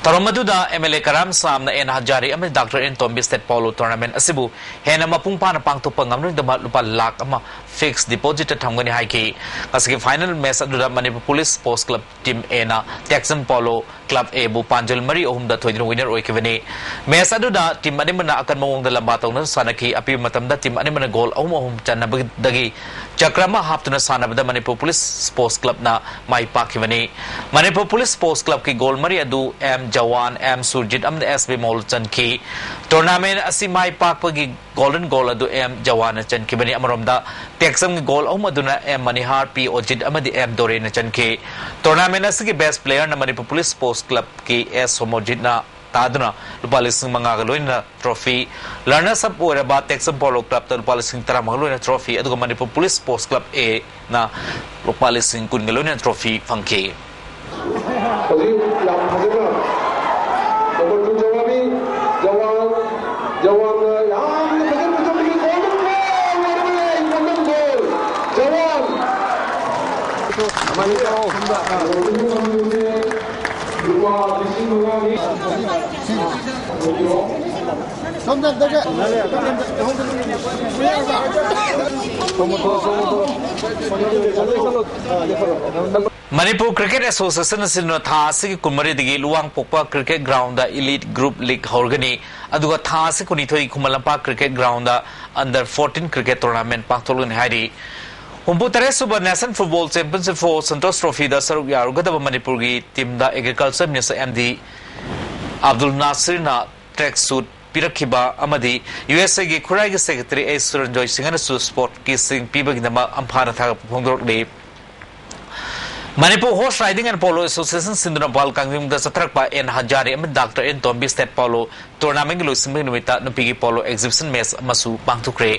ꯊꯧꯔꯝ ꯑꯗꯨꯗ ꯑꯦꯝ ꯑꯦꯜ ꯑꯦ ꯀꯔꯥꯝ ꯁꯥꯝꯅ ꯑꯦꯟ ꯍꯖꯥꯔꯦ ꯑꯃꯗꯤ doctor N Tombi state polo tournament ꯑꯁꯤꯕꯨ ꯍꯦꯟꯅ ꯃꯄꯨꯡ ꯐꯥꯅ ꯄꯥꯡꯊꯣꯛꯄ ꯉꯝꯅꯕꯒꯤꯗꯃꯛ ꯂꯨꯄꯥ ꯂꯥꯈ ꯑꯃ ꯐꯤꯛꯁ ꯗꯤꯄꯣꯖꯤꯠꯇ ꯊꯝꯒꯅꯤ ꯍꯥꯏꯈꯤ꯫ ꯉꯁꯤꯒꯤ ꯐꯥꯏꯅꯦꯜ ꯃꯦꯆ ꯑꯗꯨꯗ Manipur police sports club team ꯑꯦꯅ ꯇꯦꯛꯆꯝ ꯄꯣꯂꯣ ꯀ꯭ꯂꯕ ꯑꯦꯕꯨ ꯄꯥꯟꯖꯜ ꯃꯔꯤ ꯑꯍꯨꯝꯗ ꯊꯣꯏꯗꯨꯅ ꯋꯤꯅꯔ ꯑꯣꯏꯈꯤꯕꯅꯤ꯫ ꯃꯦꯆ ꯑꯗꯨꯗ ꯇꯤꯝ ꯑꯅꯤꯃꯛꯅ ꯑꯀꯟꯕ ꯃꯑꯣꯡꯗ ꯂꯝꯕꯥ ꯇꯧꯅ ꯁꯥꯟꯅꯈꯤ꯫ ꯑꯄꯤꯕ ꯃꯇꯝꯗ ꯇꯤꯝ ꯑꯅꯤꯃꯛꯅ ꯒꯣꯜ ꯑꯍꯨꯝ ꯑꯍꯨꯝ ꯆꯟꯅꯕꯗꯒꯤ ꯆꯀ꯭ꯔ ꯑꯃ ꯍꯥꯞꯇꯨꯅ ꯁꯥꯟꯅꯕꯗ ꯃꯅꯤꯄꯨꯔ ꯄꯨꯂꯤꯁ ꯁ꯭ꯄꯣꯔꯠꯁ ꯀ꯭ꯂꯕꯅ ꯃꯥꯏ ꯄꯥꯛꯈꯤꯕꯅꯤ꯫ ꯃꯅꯤꯄꯨꯔ ꯄꯨꯂꯤꯁ ꯁ꯭ꯄꯣꯔꯠꯁ ꯀ꯭ꯂꯕꯀꯤ ꯒꯣꯜ ꯃꯔꯤ ꯑꯗꯨ ꯑꯦꯝ ꯖꯋꯥꯟ, ꯑꯦꯝ ꯁꯨꯔꯖꯤꯠ ꯑꯃꯗꯤ ꯑꯦꯁ ꯕꯤꯃꯣꯜ ꯆꯟꯈꯤ꯫ ꯇꯣꯔꯅꯥꯃꯦꯟ ꯑꯁꯤ ꯃꯥꯏ ꯄꯥꯛꯄꯒꯤ ꯒꯣꯜꯗꯟ ꯒꯣꯜ ꯑꯗꯨ ꯑꯦꯝ ꯖꯋꯥꯟꯅ ꯆꯟꯈꯤꯕꯅꯤ꯫ ꯑꯃꯔꯣꯝꯗ ꯇꯦꯛꯆꯝꯒꯤ ꯒꯣꯜ ꯑꯍꯨꯝ ꯑꯗꯨꯅ ꯑꯦꯝ ꯃꯅꯤꯍꯥꯔ, ꯄꯤ ꯑꯣꯖꯤꯠ ꯑꯃꯗꯤ ꯑꯦꯝ ꯗꯣꯔꯦꯅ ꯆꯟꯈꯤ꯫ ꯇꯣꯔꯅꯥꯃꯦꯟ ꯑꯁꯤꯒꯤ ꯕꯦꯁ ꯄ꯭ꯂꯦꯌꯔꯅ ꯃꯅꯤꯄꯨꯔ ꯄꯨꯂꯤꯁ ꯁ꯭ꯄꯣꯔꯠꯁ ꯀ꯭ꯂꯕꯀꯤ ꯑꯦꯁ ꯁꯣꯃꯣꯖꯤꯠꯅ ꯇꯥꯗꯨꯅ ꯂꯨꯄꯥ ꯂꯤꯁꯤꯡ ꯃꯉꯥꯒ ꯂꯣꯏꯅꯅ ꯇ꯭ꯔꯣꯐꯤ, ꯔꯅꯔꯁ ꯑꯞ ꯑꯣꯏꯔꯕ ꯇꯦꯛꯆꯝ ꯄꯣꯂꯣ ꯀ꯭ꯂꯕꯇ ꯂꯨꯄꯥ ꯂꯤꯁꯤꯡ ꯇꯔꯥꯃꯉꯥ ꯂꯣꯏꯅ ꯇ꯭ꯔꯣꯐꯤ, ꯑꯗꯨꯒ ꯃꯅꯤꯄꯨꯔ ꯄꯨꯂꯤꯁ ꯁ꯭ꯄꯣꯔꯠꯁ ꯀ꯭ꯂꯕ ꯑꯦꯅ ꯂꯨꯄꯥ ꯂꯤꯁꯤꯡ ꯀꯨꯟꯒ ꯂꯣꯏꯅꯅ ꯇ꯭ꯔꯣꯐꯤ ꯐꯪꯈꯤ꯫ ꯍꯧꯖꯤꯛ ꯌꯥꯝ ꯐꯖꯅ ꯅꯝꯕꯔ ꯇꯨ ꯖꯋꯥꯕꯤ, ꯖꯋꯥꯟ, ꯖꯋꯥꯟꯅ ꯌꯥꯝꯅ ꯐꯖꯅ ꯐꯖꯕꯒꯤ ꯒꯣꯜꯗꯟ ꯒꯣꯜ ꯑꯣꯏꯔꯕꯅꯦ, ꯒꯣꯜꯗꯟ ꯒꯣꯜ꯫ ꯖꯋꯥꯟ! ꯂꯨꯄꯥ ꯂꯤꯁꯤꯡ ꯃꯉꯥꯅꯤ꯫ ꯃꯅꯤꯄꯨꯔ ꯀ꯭ꯔꯤꯀꯦꯠ ꯑꯦꯁꯣꯁꯤꯌꯦꯁꯟ ꯑꯁꯤꯅ ꯊꯥ ꯑꯁꯤꯒꯤ ꯀꯨꯟꯃꯔꯤꯗꯒꯤ ꯂꯨꯋꯥꯡꯄꯣꯛꯄ cricket ground elite group league ꯍꯧꯔꯒꯅꯤ, ꯑꯗꯨꯒ ꯊꯥ ꯑꯁꯤ ꯀꯨꯟꯅꯤꯊꯣꯏꯒꯤ ꯈꯨꯃꯟ ꯂꯝꯄꯥꯛ cricket ground under fourteen cricket tournament ꯄꯥꯡꯊꯣꯛꯂꯒꯅꯤ ꯍꯥꯏꯔꯤ꯫ ꯍꯨꯝꯐꯨꯇꯔꯦꯠ ꯁꯨꯕ national football championship for Santosh ꯇ꯭ꯔꯣꯐꯤꯗ ꯁꯔꯨꯛ ꯌꯥꯔꯨꯒꯗꯕ ꯃꯅꯤꯄꯨꯔꯒꯤ ꯇꯤꯝꯗ agriculture minister M D Abdul ꯅꯥꯁꯤꯔꯅ ꯇ꯭ꯔꯦꯛ ꯁꯨꯠ ꯄꯤꯔꯛꯈꯤꯕ ꯑꯃꯗꯤ ꯌꯨ ꯑꯦꯁ ꯑꯦꯒꯤ ꯈꯨꯔꯥꯏꯒꯤ ꯁꯦꯀ꯭ꯔꯦꯇꯔꯤ ꯑꯩꯆ ꯁꯨꯔꯟꯖꯣꯏ ꯁꯤꯡꯍꯅꯁꯨ ꯁ꯭ꯄꯣꯔꯠꯀꯤ ꯁꯤꯡ ꯄꯤꯕꯒꯤꯗꯃꯛ ꯑꯝꯐꯥꯅ ꯊꯥꯒꯠꯄ ꯐꯣꯡꯗꯣꯔꯛꯂꯤ꯫ Manipur horse riding and polo association ꯁꯤꯟꯗꯨꯅ ꯏꯝꯐꯥꯜ ꯀꯥꯡꯖꯤꯡꯗ ꯆꯠꯊꯔꯛꯄ ꯑꯦꯟ ꯍꯖꯥꯔꯦ ꯑꯃꯗꯤ doctor N Tombi state polo ꯇꯣꯔꯅꯥꯃꯦꯟꯒꯤ ꯂꯣꯏꯁꯤꯟꯕꯒꯤ ꯅꯨꯃꯤꯠꯇ ꯅꯨꯄꯤꯒꯤ ꯄꯣꯂꯣ ꯑꯦꯛꯖꯤꯕꯤꯁꯟ ꯃꯦꯆ ꯑꯃꯁꯨ ꯄꯥꯡꯊꯣꯛꯈ꯭ꯔꯦ꯫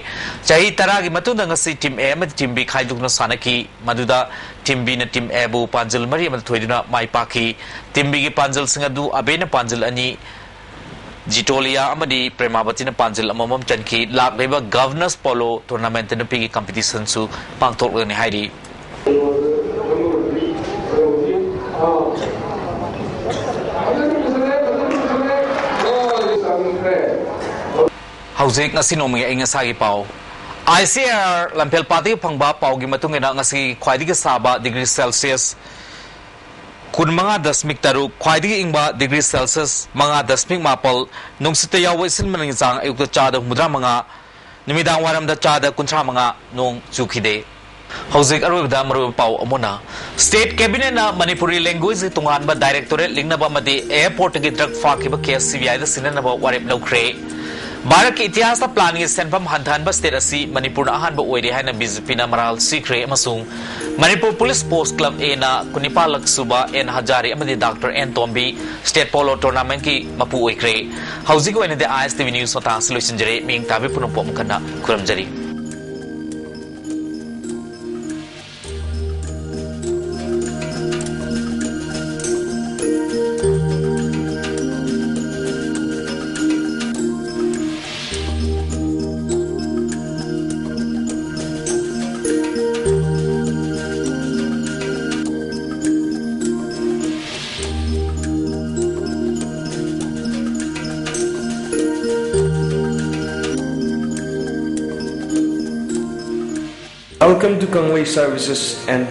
ꯆꯍꯤ ꯇꯔꯥꯒꯤ ꯃꯇꯨꯡꯗ ꯉꯁꯤ ꯇꯤꯝ ꯑꯦ ꯑꯃꯗꯤ ꯇꯤꯝ ꯕꯤ ꯈꯥꯏꯗꯣꯛꯇꯨꯅ ꯁꯥꯟꯅꯈꯤ꯫ ꯃꯗꯨꯗ ꯇꯤꯝ ꯕꯤꯅ ꯇꯤꯝ ꯑꯦꯕꯨ ꯄꯥꯟꯖꯜ ꯃꯔꯤ ꯑꯃꯗ ꯊꯣꯏꯗꯨꯅ ꯃꯥꯏ ꯄꯥꯛꯈꯤ꯫ ꯇꯤꯝ ꯕꯤꯒꯤ ꯄꯥꯟꯖꯜꯁꯤꯡ ꯑꯗꯨ ꯑꯕꯦꯅ ꯄꯥꯟꯖꯜ ꯑꯅꯤ, ꯖꯤꯇꯣꯂꯤꯌꯥ ꯑꯃꯗꯤ ꯄ꯭ꯔꯦꯃꯥꯕꯇꯤꯅ ꯄꯥꯟꯖꯤꯜ ꯑꯃꯃꯝ ꯆꯟꯈꯤ꯫ ꯂꯥꯛꯂꯤꯕ ꯒꯚꯔꯅꯔꯁ ꯄꯣꯂꯣ ꯇꯣꯔꯅꯥꯃꯦꯟꯠꯇ ꯅꯨꯄꯤꯒꯤ ꯀꯝꯄꯤꯇꯤꯁꯟꯁꯨ ꯄꯥꯡꯊꯣꯛꯂꯒꯅꯤ ꯍꯥꯏꯔꯤ꯫ ꯍꯧꯖꯤꯛ ꯉꯁꯤ ꯅꯣꯡꯃꯒꯤ ꯑꯏꯪ ꯑꯁꯥꯒꯤ ꯄꯥꯎ꯫ ꯑꯥꯏ ꯁꯤ ꯑꯥꯔ ꯂꯝꯐꯦꯜꯄꯥꯠꯇꯒꯤ ꯐꯪꯕ ꯄꯥꯎꯒꯤ ꯃꯇꯨꯡ ꯏꯟꯅ, ꯉꯁꯤ ꯈ꯭ꯋꯥꯏꯗꯒꯤ ꯁꯥꯕ ꯗꯤꯒ꯭ꯔꯤ ꯁꯦꯜꯁꯤꯌꯁ ꯀꯨꯟꯃꯉꯥ ꯗꯁꯃꯤꯛ ꯇꯔꯨꯛ, ꯈ꯭ꯋꯥꯏꯗꯒꯤ ꯏꯪꯕ ꯗꯤꯒ꯭ꯔꯤ ꯁꯦꯜꯁꯤꯌꯁ ꯃꯉꯥ ꯗꯁꯃꯤꯛ ꯃꯥꯄꯜ, ꯅꯨꯡꯁꯤꯠꯇ ꯌꯥꯎꯕ ꯏꯁꯤꯡ ꯃꯅꯤꯟꯒꯤ ꯆꯥꯡ ꯑꯌꯨꯛꯇ ꯆꯥꯗ ꯍꯨꯝꯐꯨꯇꯔꯥ ꯃꯉꯥ, ꯅꯨꯃꯤꯗꯥꯡ ꯋꯥꯏꯔꯝꯗ ꯆꯥꯗ ꯀꯨꯟꯊ꯭ꯔꯥ ꯃꯉꯥ, ꯅꯣꯡ ꯆꯨꯈꯤꯗꯦ꯫ ꯍꯧꯖꯤꯛ ꯑꯔꯣꯏꯕꯗ ꯃꯔꯨꯑꯣꯏꯕ ꯄꯥꯎ ꯑꯃꯨꯛ ꯍꯟꯅ꯫ ꯁ꯭ꯇꯦꯠ ꯀꯦꯕꯤꯅꯦꯠꯅ ꯃꯅꯤꯄꯨꯔꯤ ꯂꯦꯡꯒ꯭ꯋꯦꯖꯀꯤ ꯇꯣꯉꯥꯟꯕ ꯗꯥꯏꯔꯦꯛꯇꯣꯔꯦꯠ ꯂꯤꯡꯅꯕ ꯑꯃꯗꯤ ꯑꯦꯌꯔꯄꯣꯔꯠꯇꯒꯤ ꯗ꯭ꯔꯒ ꯐꯥꯈꯤꯕ ꯀꯦꯁ ꯁꯤ ꯕꯤ ꯑꯥꯏꯗ ꯁꯤꯟꯅꯅꯕ ꯋꯥꯔꯦꯞ ꯂꯧꯈ꯭ꯔꯦ꯫ ꯚꯥꯔꯠꯀꯤ ꯏꯇꯤꯍꯥꯁꯇ ꯄ꯭ꯂꯥꯟꯒꯤ ꯁꯦꯟꯐꯝ ꯍꯟꯊꯍꯟꯕ ꯁ꯭ꯇꯦꯠ ꯑꯁꯤ ꯃꯅꯤꯄꯨꯔꯅ ꯑꯍꯥꯟꯕ ꯑꯣꯏꯔꯦ ꯍꯥꯏꯅ ꯕꯤ ꯖꯦ ꯄꯤꯅ ꯃꯔꯥꯜ ꯁꯤꯈ꯭ꯔꯦ ꯑꯃꯁꯨꯡ ꯃꯅꯤꯄꯨꯔ ꯄꯨꯂꯤꯁ ꯄꯣꯁ ꯀ꯭ꯂꯕ ꯑꯦꯅ ꯀꯨꯟꯅꯤꯄꯥꯜꯂꯛ ꯁꯨꯕ ꯑꯦꯟ ꯍꯖꯥꯔꯤ ꯑꯃꯗꯤ doctor N Tombi state polo ꯇꯣꯔꯅꯥꯃꯦꯟꯠꯀꯤ ꯃꯄꯨ ꯑꯣꯏꯈ꯭ꯔꯦ꯫ ꯍꯧꯖꯤꯛꯀꯤ ꯑꯣꯏꯅꯗꯤ I S T V news ꯃꯇꯥꯡ ꯑꯁꯤ ꯂꯣꯏꯁꯤꯟꯖꯔꯦ꯫ ꯃꯤꯌꯦꯡ ꯇꯥꯕꯤ ꯄꯨꯝꯅꯃꯛꯄꯨ ꯑꯃꯨꯛ ꯍꯟꯅ ꯈꯨꯔꯨꯝꯖꯔꯤ꯫ Welcome to Kangwei Services and